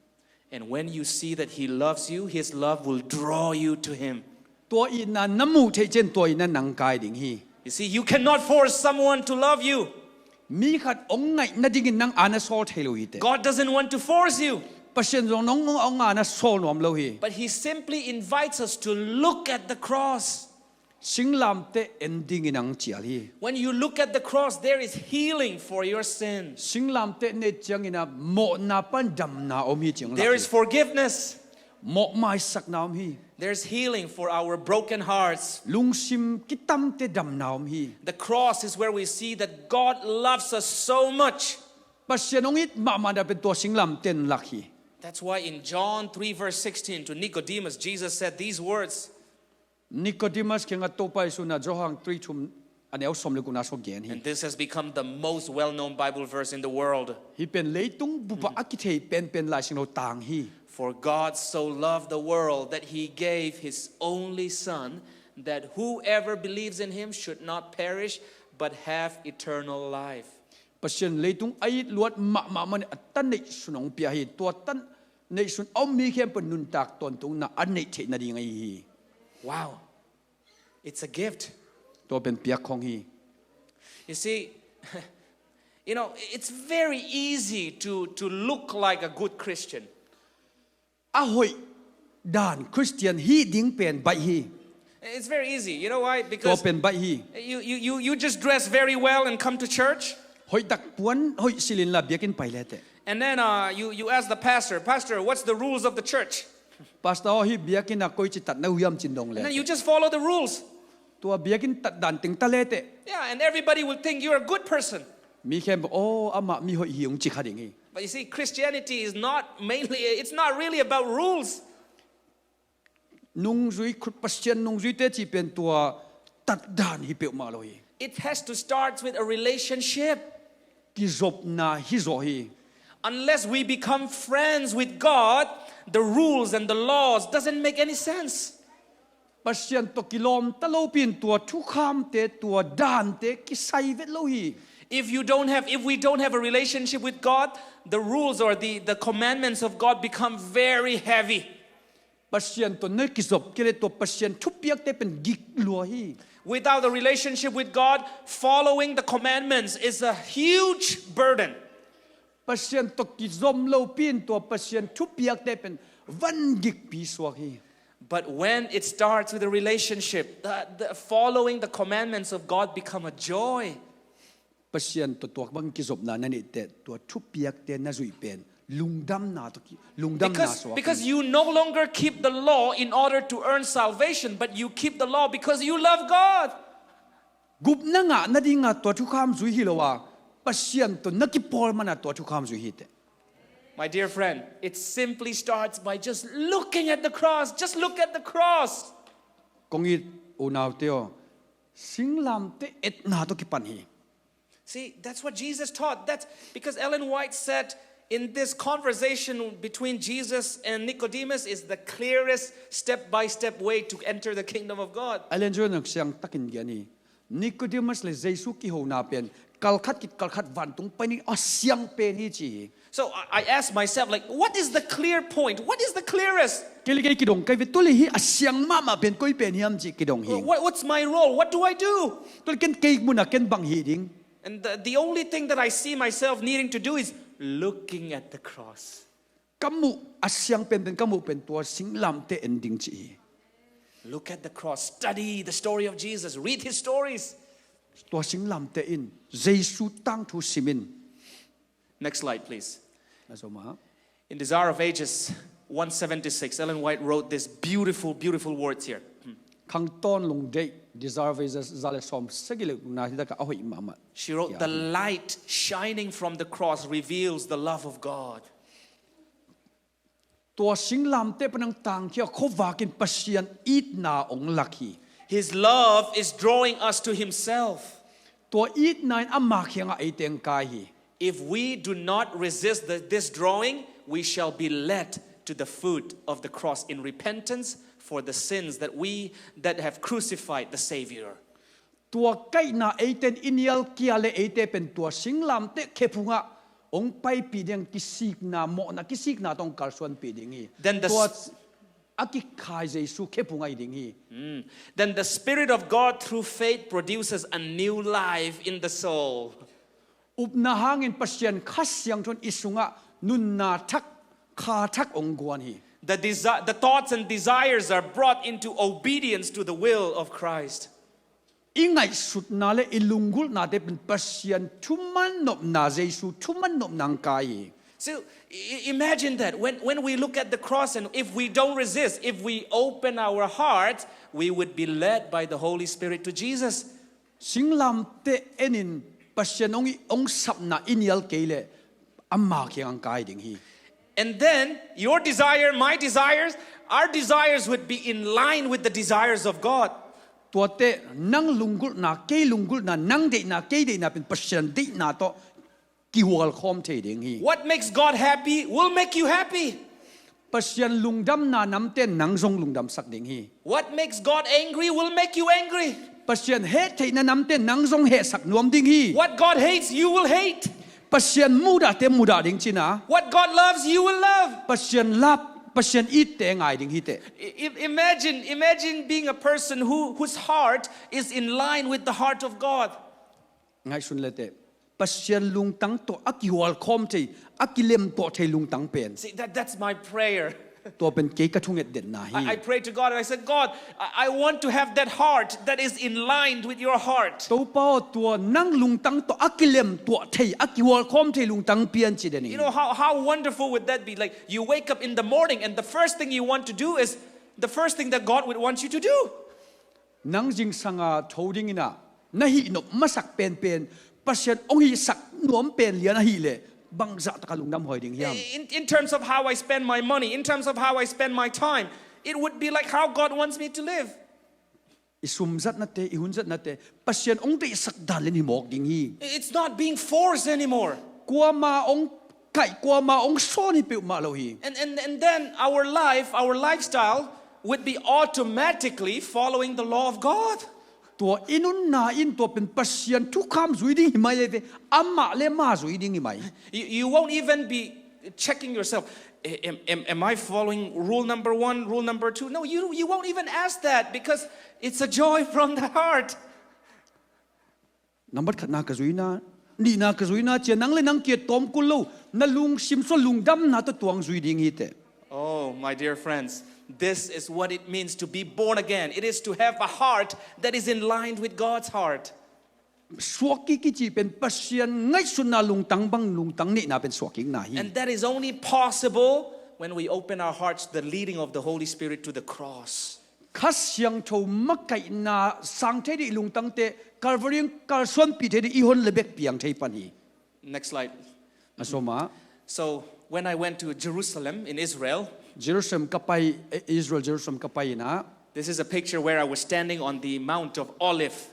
And when you see that he loves you, his love will draw you to him. Tua itna na muh theih ciang tua itna nang kai ding hi. You see, you cannot force someone to love you. Mi khat hong ngaih nadingin nang ana sawl thei lo hi teh. God doesn't want to force you. Pasian zong nong hong ana sawl nuam lo hi. But he simply invites us to look at the cross. Singlamteh en dingin hong cial hi. When you look at the cross, there is healing for your sin. Singlamteh na et ciangin a mawhna pan damna om hi ci-in hong lak hi. There is forgiveness. Mawhmaisakna om hi. There's healing for our broken hearts. Lungsim kitamte damna om hi. The cross is where we see that God loves us so much. Pasian hong it mahmahna pen tua singlamteh in lak hi. That's why in John three verse sixteen to Nicodemus, Jesus said these words. Nicodemus kiangah Topa Jesu in a Johan three thum a neu sawm le gukna sung gen hi. And this has become the most well-known Bible verse in the world. Hih pen leitung bup ah a kithei penpen Lai Siangtho tang hi. For God so loved the world that he gave his only Son, that whoever believes in him should not perish but have eternal life. Pasian leitung a it luat mahmah manin a ta neihsun hong pia hi. Tua ta neihsun a om mi khempeuh nuntak tawntungna a neih theih nading ahi hi. Wow. It's a gift. Tua pen piak khong hi. You see, you know, it's very easy to, to look like a good Christian. A hoih dan Khristian hih ding pen baih hi. It's very easy. You know why? Tua pen baih hi. Because you, you, you, you just dress very well and come to church. Hoih tak puan hoih silh inla biakinn pai leteh. And then uh, you, you ask the pastor, Pastor, what's the rules of the church? Pastor aw, hih biakinn ah koici tatna uh hiam ci-in dong leteh. And then you just follow the rules. Tua biakinn tat dan teng ta leteh. Yeah, and everybody will think you're a good person. Mi khempeuh, aw, amah mi hoih hi, hong ci kha ding hi. But you see, Christianity is not mainly, it's not really about rules. Nungzui, Pasian nungzuite cih pen tua tat dan hi peuhmah lo hi. It has to start with a relationship. Kizopna hi zaw hi. Unless we become friends with God, the rules and the laws doesn't make any sense. Pasian tawh kilawm ta lopi in tua thukhamte, tua dante kisai vet lo hi. If you don't have, if we don't have a relationship with God, the rules or the, the commandments of God become very heavy. Pasian tawh na kizop kei leh tua Pasian thupiakte pen gik lua hi. Without a relationship with God, following the commandments is a huge burden. Pasian tawh kizom lopi in tua Pasian thupiakte pen van gikpi suak hi. But when it starts with a relationship, the, the following the commandments of God become a joy. Pasian tawh tua bang kizopna na neih teh tua thupiakte na zuih pen lungdamna tawh ki, lungdamna suak hi. Because you no longer keep the law in order to earn salvation, but you keep the law because you love God. Gupna ngah nadinga tua thukham zui hi lo a, Pasian tawh na kipawl mana tua thukham zui hi teh. My dear friend, it simply starts by just looking at the cross. Just look at the cross. Kong it unaute aw, singlamteh etna tawh kipan hi. See, that's what Jesus taught. That's because Ellen White said in this conversation between Jesus and Nicodemus is the clearest step-by-step way to enter the kingdom of God. Ellen White in siang takin gen hi. Nicodemus le Jesu kihona pen kalkhat kit kalkhat vantung pai ni a siang pen hi ci hi. So I, I ask myself, like, what is the clear point? What is the clearest? Kei le kei kidong kai ve, tua le hi a siang mahmah pen koi pen hiam ci kidong hi. What, what's my role? What do I do? Tua le ken kei muna ken bang hi ding. And the, the only thing that I see myself needing to do is looking at the cross. Ka muh a siang penpen ka muh pen tua singlamteh en ding ci hi. Look at the cross. Study the story of Jesus. Read his stories. Tua singlamteh in, Jesu tangthu sim in. Next slide, please. Na zom a. In Desire of Ages one seventy-six, Ellen White wrote these beautiful, beautiful words here. Khangtawn Lungdeih, Desire of Ages za le sawm sagih le gukna hi taka a hoih mahmah. She wrote, "The light shining from the cross reveals the love of God." Tua singlamteh pan hong tangkhia khuavak in Pasian itna hong lak hi. His love is drawing us to himself. Tua itna in ama kiangah eite hong kai hi. If we do not resist the, this drawing, we shall be led to the foot of the cross in repentance for the sins that we that have crucified the Savior. Tua kaihna eite in i nial kia le eite pen tua singlamteh khephungah hong paipih ding, kisikna, mawhna kisikna tawh hong kalsuanpih ding hi. Then the tua s- a kikhai Jesu khephung ahi ding hi. Mm. Then the Spirit of God through faith produces a new life in the soul. Upna hangin Pasian Kha Siangtho in i sungah nunna thak, kha thak hong guan hi. The desi- the thoughts and desires are brought into obedience to the will of Christ. I ngaihsutna le i lunggulhnate pen Pasian thuman nopna, Jesu thuman nopna hong kai hi. So i- imagine that when, when we look at the cross and if we don't resist, if we open our hearts, we would be led by the Holy Spirit to Jesus. Singlamteh en in Pasian hong i- hong sapna i nial kei leh ama kiang hong kai ding hi. And then your desire, my desires, our desires would be in line with the desires of God. Tuate nang lunggulhna, kei lunggulhna, nang deihna, kei deihna pen Pasian deihna tawh kihualkhawm thei ding hi. What makes God happy will make you happy. Pasian lungdamna namte nang zong lungdamsak ding hi. What makes God angry will make you angry. Pasian hehtheihna namte nang zong hehsak nuam ding hi. What God hates, you will hate. Pasian mudahte mudah ding cina. What God loves, you will love. Pasian lap, Pasian itte ngai ding hiteh. I- i- imagine, imagine being a person who, whose heart is in line with the heart of God. Ngaihsun leteh, Pasian lungtang tawh a kihualkhawm thei, a kilemtuah thei lungtang pen. See, that, that's my prayer. Tua pen kei ka thungetdetna hi. I, I prayed to God and I said, "God, I, I want to have that heart that is in line with your heart." Topa aw, tua nang lungtang tawh a kilemtuah thei, a kihualkhawm thei lungtang pia in ci den hi. You know, how, how wonderful would that be? Like, you wake up in the morning and the first thing you want to do is the first thing that God would want you to do. Nang zingsanga tho dingin ah na hihnop masak penpen Pasian hong hihsak nuam pen lian ahih leh bangzah taka lungdam huai ding hiam? In, in terms of how I spend my money, in terms of how I spend my time, it would be like how God wants me to live. I sum zatnate, i hun zatnate Pasian hong deihsak dan lian hi mawk ding hi. It's not being forced anymore. Kuama hong kaih kuama hong sawn hi peuhmah lo hi. And, and, and then our life, our lifestyle would be automatically following the law of God. Tua i nunna in tua pen Pasian thukham zui ding hi mai ei ve, amah le amah zui ding hi mai. You, you won't even be checking yourself. "A- Am, am, am I following rule number one, rule number two?" No, you, you won't even ask that because it's a joy from the heart. Nambat khatna ka zuina, nihna ka zuina cia nang le nang kia tawm kul lo, na lungsim sua lungdamna tawh tuang zui ding hi teh. Oh, my dear friends, this is what it means to be born again. It is to have a heart that is in line with God's heart. Suak kik i cih pen Pasian ngaihsutna lungtang bang lungtang neihna pen suak kikna hi. And that is only possible when we open our hearts to the leading of the Holy Spirit to the cross. Kha Siangtho makaihna sang thei dih lungtangte Calvary kalsuanpih thei dih i hon le bek piang thei pan hi. Next slide. A sawma. So when I went to Jerusalem in Israel, Jerusalem ka pai, eh, Israel Jerusalem ka pai inah. This is a picture where I was standing on the Mount of Olive.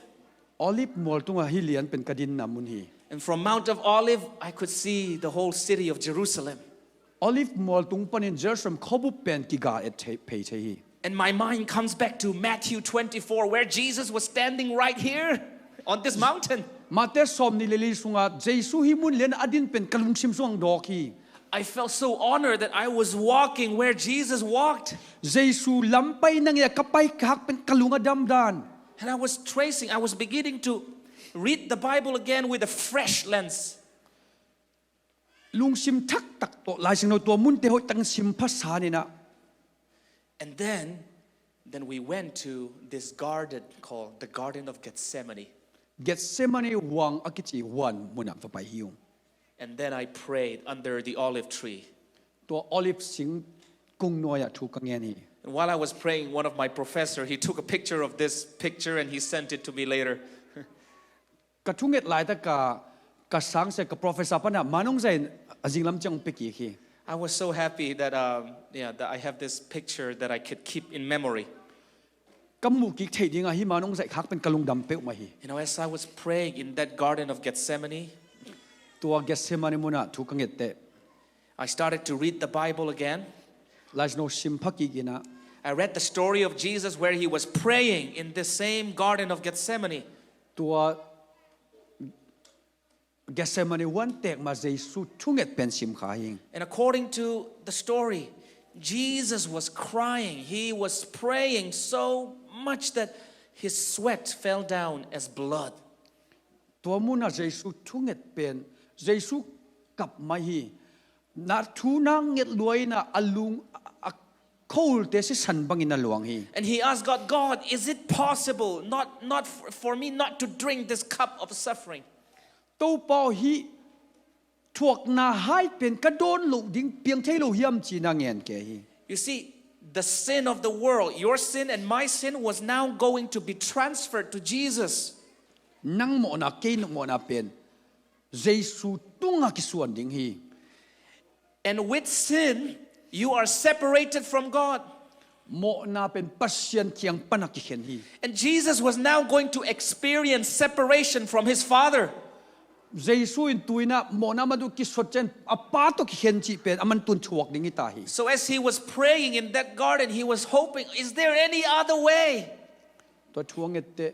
Olive mual tungah hi lian pen ka dinna mun hi. And from Mount of Olive, I could see the whole city of Jerusalem. Olive mual tung panin Jerusalem khuabup pen kiga et thei, phei thei hi. And my mind comes back to Matthew twenty-four, where Jesus was standing right here on this mountain. Mate sawm nih le li sungah Jesu hi mun lian a din pen ka lungsim sung dawk hi. I felt so honored that I was walking where Jesus walked. Jesu lam pai nang ia ka pai khak pen ka lung a damdan. And I was tracing, I was beginning to read the Bible again with a fresh lens. Lungsim thaktak tawh Lai Siangtho tua munte hoih takin sim phasan inah. And then, then we went to this garden called the Garden of Gethsemane. Gethsemane huang a kici huan munah va pai hi ung. And then I prayed under the olive tree. Tua olive sing kung nuai ah thu ka ngen hi. And while I was praying, one of my professor, he took a picture of this picture and he sent it to me later. Ka thunget laitak ka, ka sangsia ka professor panah manung zain a zinglam ciang pia kik hi. I was so happy that, um, yeah, that I have this picture that I could keep in memory. Ka muh kik theih dingah hi manung zaih khak pen ka lungdam peuhmah hi. You know, as I was praying in that Garden of Gethsemane, tua Gethsemane munah thu ka nget teh. I started to read the Bible again. Lai Siangtho sim pha kik inah. I read the story of Jesus where he was praying in the same Garden of Gethsemane. Tua Gethsemane huan tekma Jesu thunget pen sim kha hi. And according to the story, Jesus was crying. He was praying so much that his sweat fell down as blood. Tua munah Jesu thunget pen Jesu kap mai hi. Na thu na nget luai inah a lung a, a kholte sisan bangin a luang hi. And he asked God, "God, is it possible not, not for, for me not to drink this cup of suffering?" Topa aw, hih thuakna hai pen ka dawn loh ding piang thei lo hiam ci-in a ngen kei hi. You see, the sin of the world, your sin and my sin, was now going to be transferred to Jesus. Nang mawhna, kei mawhna pen Jesu tungah kisuan ding hi. And with sin, you are separated from God. Mawhna pen Pasian kiang panah kikhen hi. And Jesus was now going to experience separation from his Father. Jesu in tu-in ah mawhna mah tawh kisuat ciangin a Pa tawh kikhen cih pen aman tun thuak ding hi ta hi. So as he was praying in that garden, he was hoping, "Is there any other way?" Tua thu a nget teh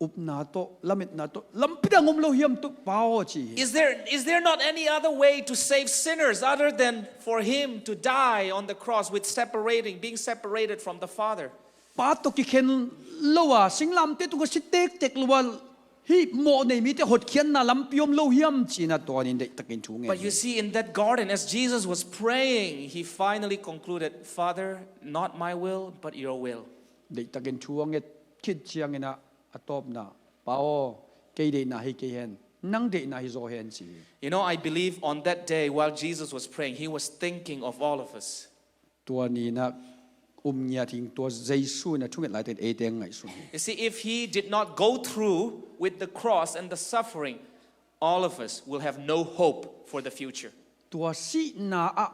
upna tawh, lametna tawh, lampi dang om lo hiam, Topa aw, ci hi. Is there, is there not any other way to save sinners other than for him to die on the cross with separating, being separated from the Father? Pa tawh kikhen lo a, singlamteh tungah si tektek lo a, hih mawh nei mite hotkhiatna lampi om lo hiam ci-in ah tua ni in deihtakin thu ngen hi. But you see, in that garden, as Jesus was praying, he finally concluded, "Father, not my will, but your will." Deihtakin thu a nget khit ciangin ah a tawpna, "Pa aw, kei deihna hi kei hen, nang deihna hi zaw hen," ci hi. You know, I believe on that day while Jesus was praying, he was thinking of all of us. Tua ni in ah um ngiat hi ing, tua Jesu in a thunget laitakin eite a ngaihsun hi. You see, if he did not go through with the cross and the suffering, all of us will have no hope for the future. Tua sihna ah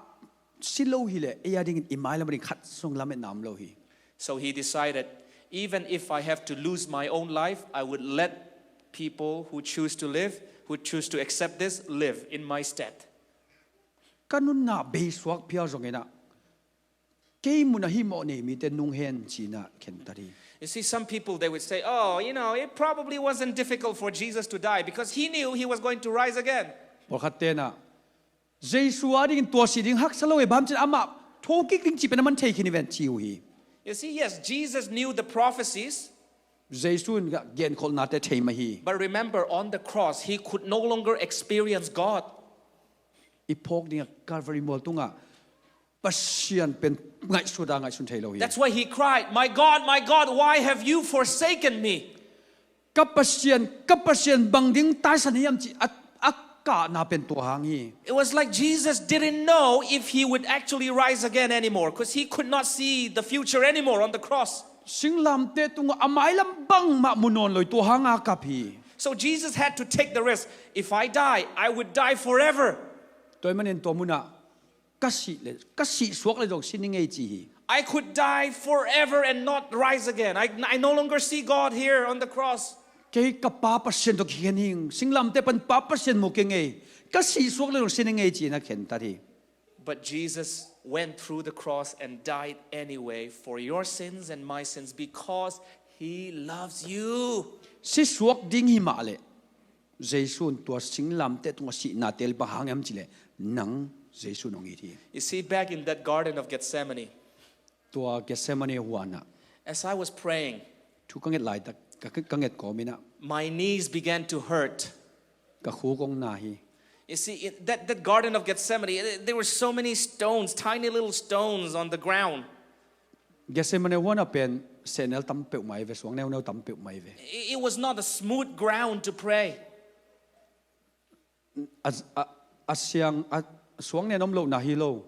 si lo hileh ei a dingin i mailam a ding khat zong lametna om lo hi. So he decided, "Even if I have to lose my own life, I would let People who choose to live, who choose to accept this, live in my stead. Ka nunna beisuak phial zongin ah kei mun ah hih mawh nei mite nung hen ci-in ah khentat hi. You see, some people, they would say, "Oh, you know, it probably wasn't difficult for Jesus to die because he knew he was going to rise again." Pawlkhat ten ah Jesu a dingin tua sih ding haksa lo e, bang hang hiam cih leh amah thokik ding cih pen a man thei khin hi ven ci uh hi. You see, yes, Jesus knew the prophecies, Jesu in a genkholhnate thei mah hi. But remember, on the cross, he could no longer experience God. I phawk ding a Calvary mual tungah Pasian pen ngaihsut a ngaihsun thei lo hi. That's why he cried, "My God, my God, why have you forsaken me?" Ka Pasian, ka Pasian, bang ding taisan hiam cih a, a kahna pen tua hang hi. It was like Jesus didn't know if he would actually rise again anymore because he could not see the future anymore on the cross. Singlamteh tungah a mailam bangmah mu nawn lo hi, tua hang a kap hi. So Jesus had to take the risk. "If I die, I would die forever." Tua ahih manin tua munah ka sih le, ka sih suak le zong si ning ei ci hi. "I could die forever and not rise again. I, I no longer see God here on the cross." Kei ka Pa Pasian tawh kikhen hing, singlamteh pan Pa Pasian mu keng ei, ka sih suak le zong si ning ei ci-in a khentat hi. But Jesus went through the cross and died anyway for your sins and my sins because he loves you. Si suak ding hi mah leh Jesu in tua singlamteh tungah sihna tel bang hang hiam cih leh nang Jesu in hong it hi. You see, back in that Garden of Gethsemane, Tua Gethsemane huan ah as I was praying, thu ka nget laitak, ka, ka nget kawmin ah my knees began to hurt. ka khuk hong na hi. You see, in that, that Garden of Gethsemane, eh, there were so many stones, tiny little stones on the ground. Gethsemane huan ah pen sehnel tam peuhmah hi ve, suang neuneu tam peuhmah hi ve. It, it was not a smooth ground to pray. A, a, a siang, a suang nen om lohna hi lo.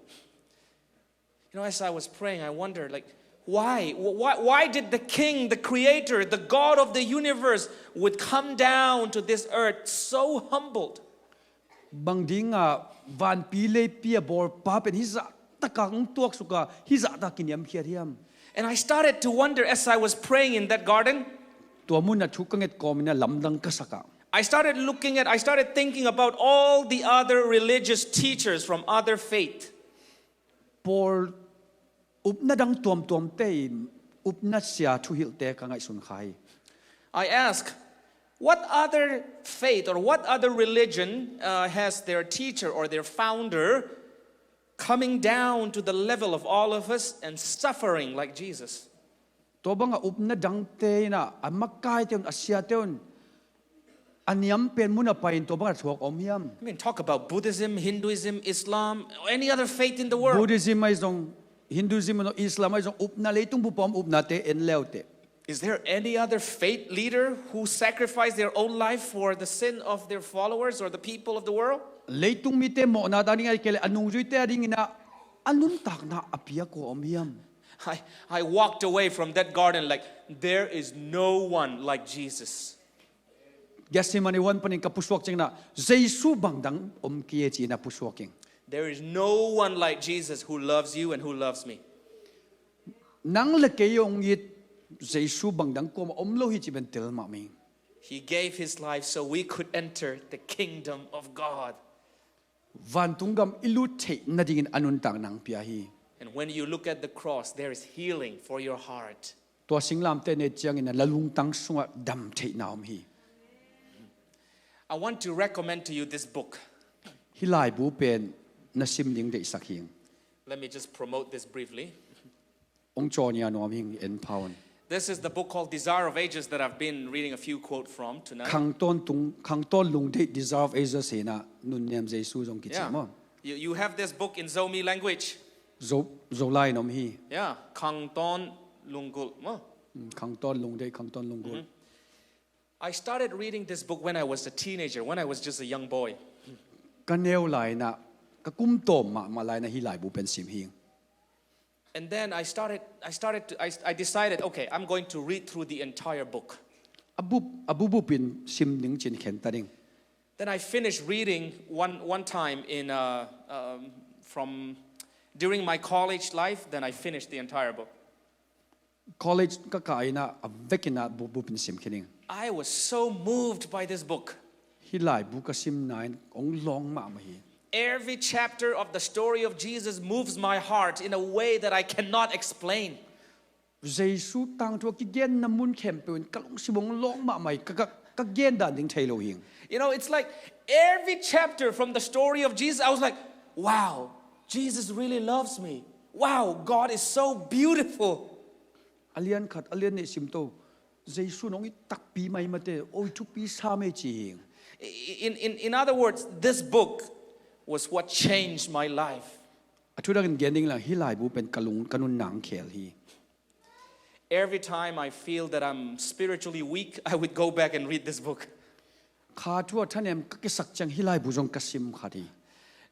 You know, as I was praying, I wondered, like, why? Wh-, why, why did the King, the Creator, the God of the universe would come down to this earth so humbled? Bang dingah vanpi leipi a bawlpa pen hih zahtakah hong tuaksuk a, hih zahtakah kiniamkhiat hiam? And I started to wonder as I was praying in that garden, Tua munah thu ka nget kawmin ah lamdang ka sak ah. I started looking at, I started thinking about all the other religious teachers from other faith. Pawl upna dang tuamtuamte in upna sia thuhilhte ka ngaihsun kha hi. I ask, what other faith or what other religion, uh, has their teacher or their founder coming down to the level of all of us and suffering like Jesus? Tua bangah upna dangte in ah a makaite un, a siate un a niam pen munah pai-in tua bangah thuak om hiam? I mean, talk about Buddhism, Hinduism, Islam, any other faith in the world. Buddhism ahi zong, Hinduism ahi zong, Islam ahi zong, upna leitung bup a om upnate en leuteh. Is there any other faith leader who sacrificed their own life for the sin of their followers or the people of the world? Leitung mite mawhna dang ding ahih kei leh a nungzuite a dingin ah a nuntakna a pia kua om hiam? I, I walked away from that garden like, there is no one like Jesus. Gethsemane huan panin ka pusuak ciangin ah Jesu bang dang om kei e ci-in ah pusuak ing. There is no one like Jesus who loves you and who loves me. Nang le kei hong it Jesu bang dang kuamah om lo hi cih pen tel mahmah ing. He gave his life so we could enter the kingdom of God. Vantung gam i lut theih nadingin a nuntakna hong pia hi. And when you look at the cross, there is healing for your heart. Tua singlamteh na et ciangin ah na lungtang sungah dam theihna om hi. I want to recommend to you this book. Hih laibu pen na sim ding deihsak hi ing. Let me just promote this briefly. Hong cawnia nuam hi ing, en pha un. This is the book called Desire of Ages that I've been reading a few quote from tonight. Khangtawn tung, Khangtawn Lungdeih, Desire of Ages hi-in ah Nunnem Jesu zong kici maw. You, you have this book in Zomi language. Zo, Zolai in om hi. Yeah, Khangtawn Lunggulh maw. Mm, Khangtawn Lungdeih, Khangtawn Lunggulh. I started reading this book when I was a teenager, when I was just a young boy. Ka neu lai-in ah, ka kum tawm mahmah lai-in ah hih laibu pen sim hi ing. And then I started, I started to, I, I decided, okay, I'm going to read through the entire book. A bup, a bup bupin sim ding ci-in khentat ing. Then I finished reading one, one time in, uh, um, from, during my college life, then I finished the entire book. College ka kah in ah, a vekin ah bu- bup in sim khin ing. I was so moved by this book. Hih laibu ka simna in hong lawng mahmah hi. Every chapter of the story of Jesus moves my heart in a way that I cannot explain. Jesu tangthu a kigenna mun khempeuh in ka lungsim hong lawng mahmah hi. Ka, ka, ka gen dan ding thei lo hi. You know, it's like every chapter from the story of Jesus, I was like, "Wow, Jesus really loves me. Wow, God is so beautiful." A lian khat, a lian nih sim to, Jesu in hong it takpi mai mate, oi thupi sa mai ci hi. In, in, in other words, this book was what changed my life. A thu dangin gen ding lang, hih laibu pen ka lung, ka nunna hong khel hi. Every time I feel that I'm spiritually weak, I would go back and read this book. Kha thu a thanem ka kisak ciang hih laibu zong ka sim khat hi.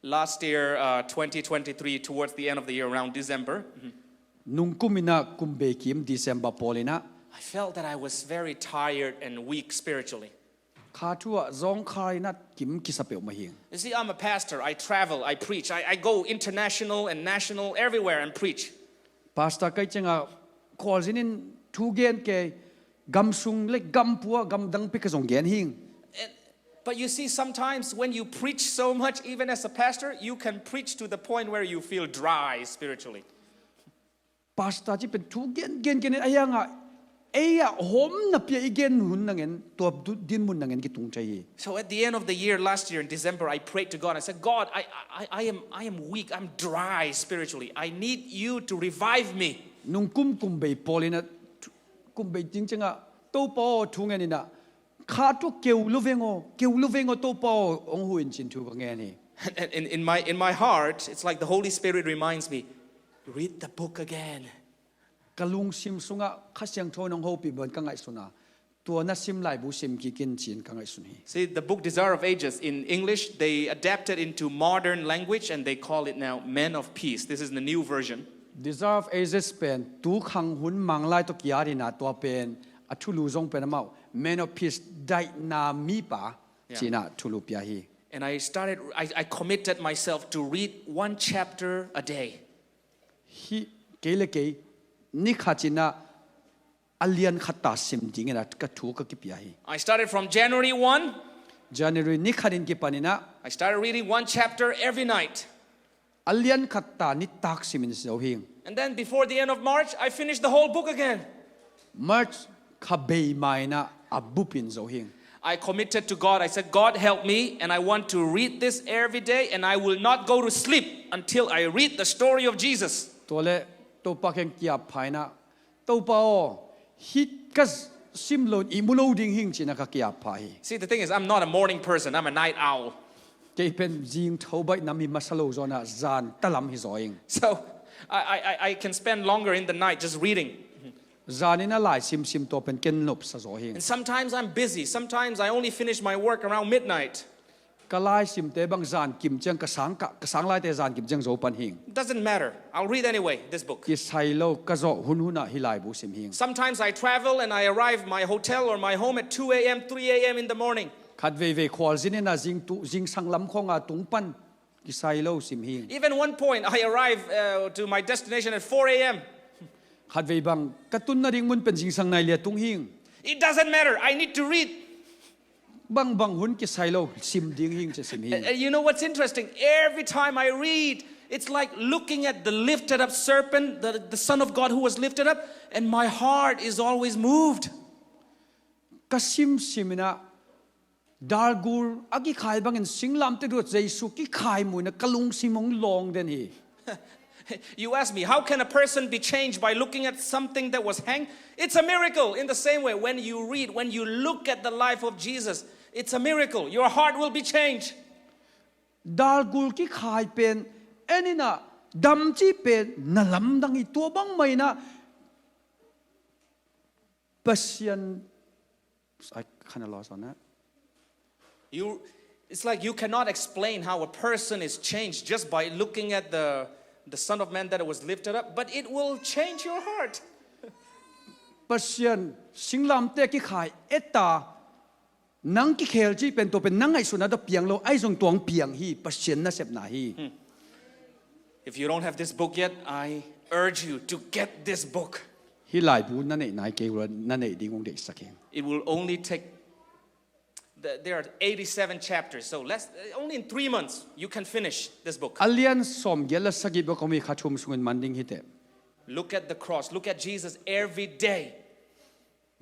Last year, uh, twenty twenty-three, towards the end of the year, around December, nungkum in ah kum bei kim December pawl in ah, I felt that I was very tired and weak spiritually. Kha thu ah zawngkhal in ah kim kisa peuhmah hi. You see, I'm a pastor. I travel, I preach. I, I go international and national, everywhere and preach. Pastor ka hih ciang ah khualzin in thu gen kei, gam sung le gam pua, gam dang pia ka zong gen hi. And, but you see, sometimes when you preach so much, even as a pastor, you can preach to the point where you feel dry spiritually. Pastor ci pen thu gen, gen, gen in a hiang ah, ei ah hawmna pia i gen hun nang in, tua dinmun nang in kitung thei hi. So at the end of the year, last year in December, I prayed to God. I said, "God, I, I, I am, I am weak. I'm dry spiritually. I need you to revive me." Nungkum kum bei pawl in ah, kum bei ding ciang ah, Topa aw, thu ngen in ah, kha thu keu lo veng aw, keu lo veng aw, Topa aw, hong hu in ci-in thu ka ngen hi. And, and in, in my, in my heart, it's like the Holy Spirit reminds me, "Read the book again." Ka lungsim sungah Kha Siangtho in hong hopih bangin ka ngaihsun a, tua na sim laibu sim kik in ci-in ka ngaihsun hi. See, the book Desire of Ages in English, they adapted into modern language and they call it now Men of Peace. This is the new version. Desire of Ages pen tu khang hun Manglai tawh ki-at in ah, tua pen a thulu zong pen amau Men of Peace, daihna mipa, yeah, ci-in ah thulu pia hi. And I started, I, I committed myself to read one chapter a day. Hih kei le kei ni khat in ah a lian khat ta sim ding in ah ka thu ka kipia hi. I started from January one. January ni khat in kipan in ah, I started reading one chapter every night. A lian khat ta nitak sim in zo hi. And then before the end of March, I finished the whole book again. March kha bei ma in ah a bup in zo hi. I committed to God. I said, "God, help me, and I want to read this every day, and I will not go to sleep until I read the story of Jesus." Tua leh Topa kiang ki-ap pha in ah, "Topa aw, hih ka sim lo in ihmu lo ding hi ing," ci-in ah ka ki-ap pha hi. See, the thing is, I'm not a morning person. I'm a night owl. Kei pen zingtho baih nam hi masa lo zaw in ah, zan talam hi zaw ing. So I, I, I, I can spend longer in the night just reading. Zan in ah lai simsim, tua pen ken nopsa zaw hi. And sometimes I'm busy. Sometimes I only finish my work around midnight. Ka lai simte bang zan kim ciang, ka sang, ka, ka sang laite zan kim ciang zo pan hi. Doesn't matter. I'll read anyway, this book. Kisai lo, ka zawh hunhun ah hih laibu sim hi. Sometimes I travel and I arrive my hotel or my home at two a.m., three a.m. in the morning. Khat veivei khualzin in ah zing tu, zingsang lam khawng ah tung pan, kisai lo sim hi. Even one point, I arrive, uh, to my destination at four a.m. Khat vei bang ka tunna ding mun pen zingsang nai li-a tung hi. It doesn't matter. I need to read. Bangbang hun kisai lo, sim ding hi ing ci-a sim hi. And, and you know what's interesting? Every time I read, it's like looking at the lifted up serpent, the, the Son of God who was lifted up, and my heart is always moved. Ka simsim in ah, dalgul a kikhai bangin singlamteh tungah Jesu kikhai mu in ah ka lungsim hong lawng den hi. You ask me, "How can a person be changed by looking at something that was hanged?" It's a miracle. In the same way, when you read, when you look at the life of Jesus, it's a miracle. Your heart will be changed. Dalgul kikhai pen en in ah, dam cih pen na lamdang hi. Tua bang mah in ah Pasian, I kinda lost on that. You, it's like you cannot explain how a person is changed just by looking at the, the Son of Man that was lifted up, but it will change your heart. Pasian singlamteh kikhai et a, nang kikhel cih pen, tua pen nang ngaihsutna tawh piang lo, ahi zong tua hong piang hi, Pasian nasepna hi. If you don't have this book yet, I urge you to get this book. Hih laibu na neih nai kei uh, na neih ding hong deihsak hi. It will only take, the- there are eighty-seven chapters, so less, only in three months you can finish this book. A lian sawmgiat le sagih bek om hi, kha thum sungin man ding hi teh. Look at the cross, look at Jesus every day.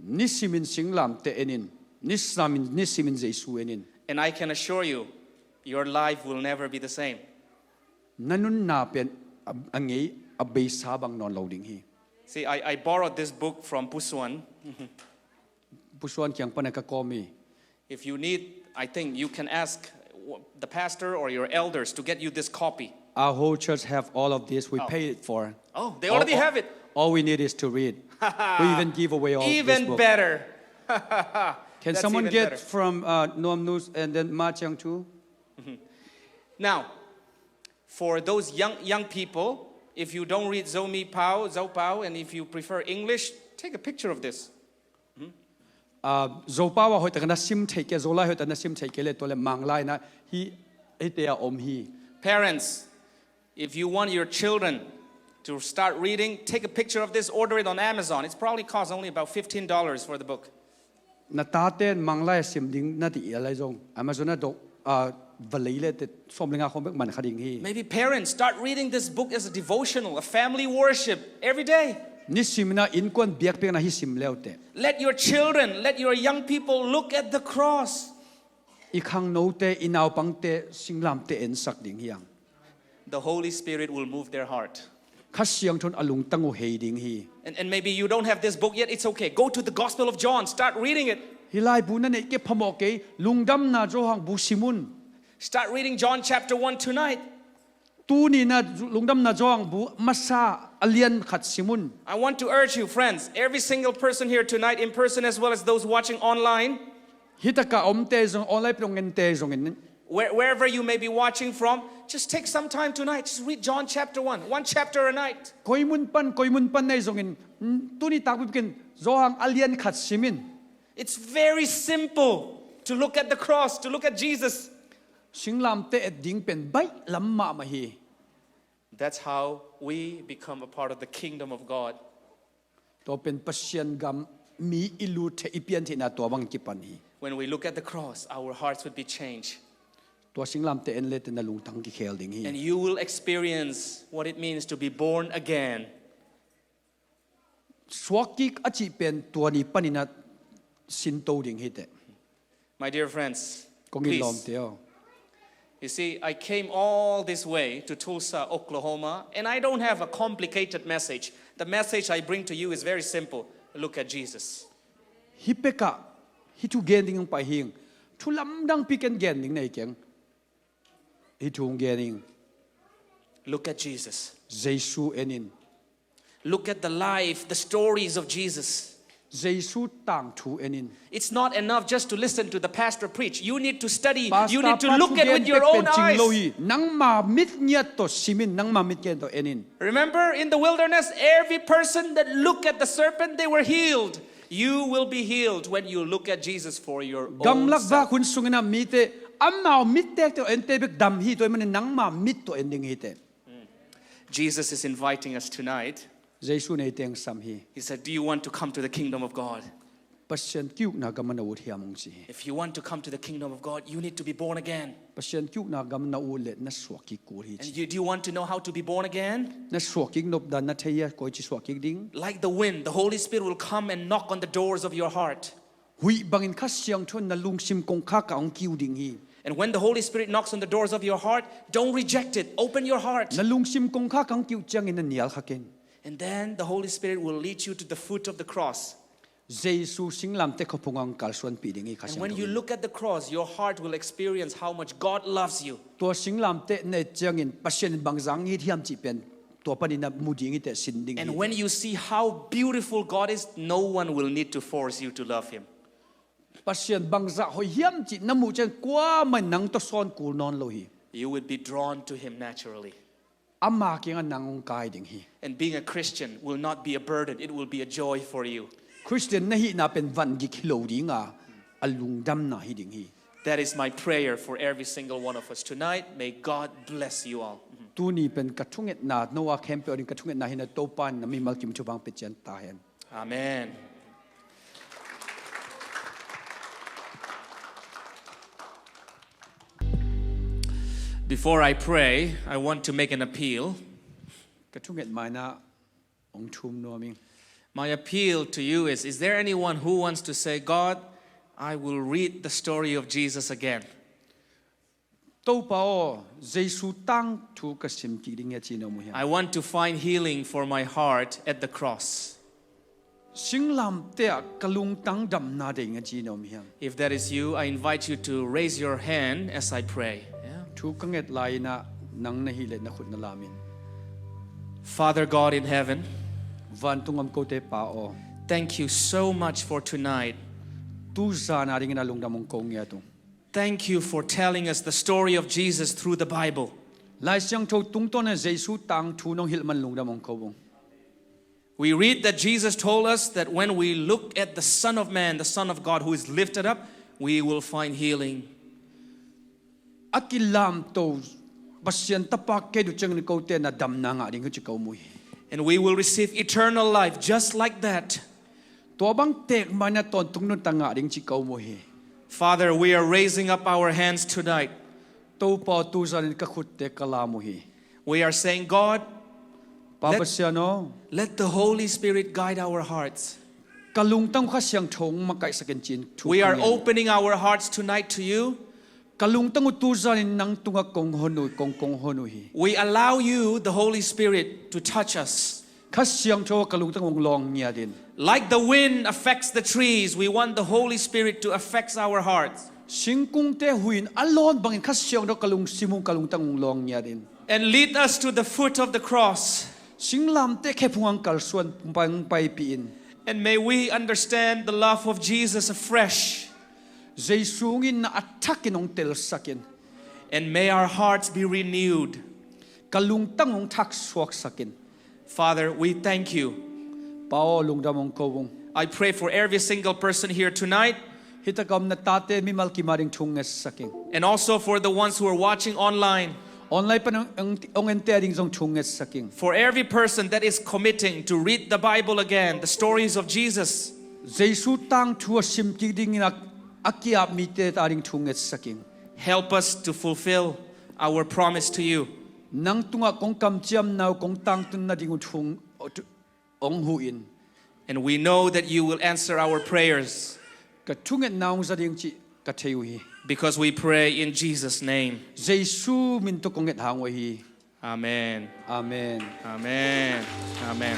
Nisimin singlamteh en in, nisimin, nisimin Jesu en in. And I can assure you, your life will never be the same. Na nunna pen a, a ngei a beisa bang nawn lo ding hi. See, I, I borrowed this book from Pu Suan. Pu Suan kiang pana ka kawm hi. If you need, I think you can ask w- the pastor or your elders to get you this copy. Our whole church have all of this. We Oh. Pay it for. Oh, they already All- have it. All we need is to read. We even give away all this Even book. Better. Can That's someone even get better. From uh, Nuam Nus and then Ma Chiang too? Now, for those young young people, if you don't read Zomi Pao, Zau Pao, and if you prefer English, take a picture of this. Uh, Zopau ah hoihtak na sim thei kei, Zolai hoihtak na sim thei kei le, tua le Manglai na hi, hite a om hi. Parents, if you want your children to start reading, take a picture of this, order it on Amazon. It's probably cost only about fifteen dollars for the book. Na taten Manglai a sim ding na ti ia lai zong Amazon a dok, uh, valei le te sawm le nga khong bek man kha ding hi. Maybe parents, start reading this book as a devotional, a family worship every day. Nisimna innkuan biakpiakna hi sim leute. Let your children, let your young people look at the cross. I khangnote, i naupangte singlamteh ensak ding hiang. The Holy Spirit will move their heart. Kha Siangtho in a lungtang uh hei ding hi. And, and maybe you don't have this book yet, it's okay. Go to the Gospel of John, start reading it. Hih laibu na neih kei phamawh kei, Lungdamna Johan bu sim un. Start reading John chapter one tonight. Tuni na Lungdamna Johan bu masa a lian khat sim un. I want to urge you, friends, every single person here tonight, in person as well as those watching online, Hih taka omte zong, online pong ngente zongin. Where- wherever you may be watching from, just take some time tonight. Just read John chapter one, one chapter a night. Koi mun pan, koi mun pan nei zongin, mm, tuni takpi pen Johan a lian khat sim in. It's very simple to look at the cross, to look at Jesus. Singlamteh et ding pen baih lam mahmah hi. That's how we become a part of the kingdom of God. Tua pen Pasian gam mi i lut theih, i pian theihna tua bang kipan hi. When we look at the cross, our hearts would be changed. Tua singlamteh en le te na lungtang kikhel ding hi. And you will experience what it means to be born again. Suakkik a cih pen tua ni panin a sinto ding hi teh. My dear friends, kong it please. Lawmte aw. You see, I came all this way to Tulsa, Oklahoma, and I don't have a complicated message. The message I bring to you is very simple. Look at Jesus. Hih pekah, hih thu gen ding hong pai hing. Thu lamdang pi ken gen ding nei keng. Hih thu hong gen hing. Look at Jesus. Jesu en in. Look at the life, the stories of Jesus. Jesu tangthu en in. It's not enough just to listen to the pastor preach. You need to study. You need to look at with your own eyes. Nangma mit ngiat tawh sim in, nangma mit ngiat tawh en in. Remember in the wilderness, every person that look at the serpent, they were healed. You will be healed when you look at Jesus for your own self. Gamlak vak hun sungin a mite amau mit tek tawh en te bek dam hi, tua ahih manin nangma mit tawh en ding hi teh. Jesus is inviting us tonight. Jesu nei teng sam hi. He said, "Do you want to come to the kingdom of God?" Pasian ki-ukna gam ah na ut hiam hong ci hi. If you want to come to the kingdom of God, you need to be born again. Pasian ki-ukna gam ah na ut le na suakkik kul hi ci. And you, do you want to know how to be born again? Na suakkik nopdan na thei a, koici suakkik ding. Like the wind, the Holy Spirit will come and knock on the doors of your heart. Huih bangin Kha Siangtho in na lungsim kongkhak ah hong kiu ding hi. And when the Holy Spirit knocks on the doors of your heart, don't reject it. Open your heart. Na lungsim kongkhak ah hong kiu ciangin na nial kha ken. And then the Holy Spirit will lead you to the foot of the cross. Jesu singlamteh khuaphung ah hong kalsuanpih ding hi Kha Siangtho in. And when you look at the cross, your heart will experience how much God loves you. Tua singlamteh na et ciangin Pasian in bangzah hong it hiam cih pen tua panin na mu ding hi teh, sin ding hi teh. And when you see how beautiful God is, no one will need to force you to love him. Pasian bangzah hoih hiam cih na muh ciang kuamah in nang tawh sawn kul nawn lo hi. You would be drawn to him naturally. Ama kiangah nang hong kai ding hi. And being a Christian will not be a burden, it will be a joy for you. Khristian na hihna pen vangik hi lo ding a, a lungdamna hi ding hi. That is my prayer for every single one of us tonight. May God bless you all. Tuni pen ka thungetna, no a khempeuh ding ka thungetna hi na, Topa in na mimal kim thupha hong pia ciat ta hen. Amen. Before I pray, I want to make an appeal. Ka thunget ma-in ah hong thum nuam ing. My appeal to you is, is there anyone who wants to say, "God, I will read the story of Jesus again"? Topa aw, Jesu tangthu ka sim kik ding hi a ci na om uh hiam? I want to find healing for my heart at the cross. Singlamteh ah ka lungtang damna deih ing a ci na om hiam? If that is you, I invite you to raise your hand as I pray. Yeah. Thu ka nget lai-in ah nang na hih leh na khut na lam in. Father God in heaven, vantung om kote Pa aw, thank you so much for tonight. Tuzan a dingin ah lungdam hong ko ngiat ung. Thank you for telling us the story of Jesus through the Bible. Lai Siangtho tungtawn in Jesu tangthu nong hilh man lungdam hong ko ung. We read that Jesus told us that when we look at the Son of Man, the Son of God who is lifted up, we will find healing. A kilamto Pasian Tapa kei uh ciangin kote in ah damna ngah ding uh ci ka um uh hi. And we will receive eternal life just like that. Tua bang tek ma-in ah tawntung nuntak ngah ding ci ka um uh hi. Father, we are raising up our hands tonight. Topa aw, tuzan in ka khutte ka lam uh hi. We are saying, God, Pa Pasian aw, let the Holy Spirit guide our hearts. Ka lungtang uh Kha Siangtho hong makaihsak in ci-in thu ka ngen. We are opening our hearts tonight to you. Ka lungtang uh tuzan in nang tungah kong hon uh, kong kong hon uh hi. We allow you, the Holy Spirit, to touch us. Kha Siangtho aw, ka lungtang hong lawng ngiat in. Like the wind affects the trees, we want the Holy Spirit to affect our hearts. Singkungte hui in a lawn bangin Kha Siangtho aw, ka lungsim uh ka lungtang hong lawng ngiat in. And lead us to the foot of the cross. Singlamteh khephung ah hong kalsuan, hong pai, hong paipih in. And may we understand the love of Jesus afresh. Jesu hong itna a thakin hong telsak in. And may our hearts be renewed. Ka lungtang hong thaksuaksak in. Father, we thank you. Pa aw, lungdam hong ko ung. I pray for every single person here tonight. Hih takah om na tate mimal kim a ding thu hong ngetsak ing. And also for the ones who are watching online. Online pan hong, hong, hong ente a ding zong thu hong ngetsak ing. For every person that is committing to read the Bible again, the stories of Jesus. Jesu tangthu a sim kik dingin a, a ki-ap mite a ding thu hong ngetsak ing. Help us to fulfill our promise to you. Nang tungah kong kamciamna uh, kong tangtunna ding uh thu hong, hong huh in. And we know that you will answer our prayers. Ka thungetna hong za ding cih ka thei uh hi. Because we pray in Jesus' name. Jesu min tawh kong nget hang uh hi. Amen. Amen. Amen. Amen.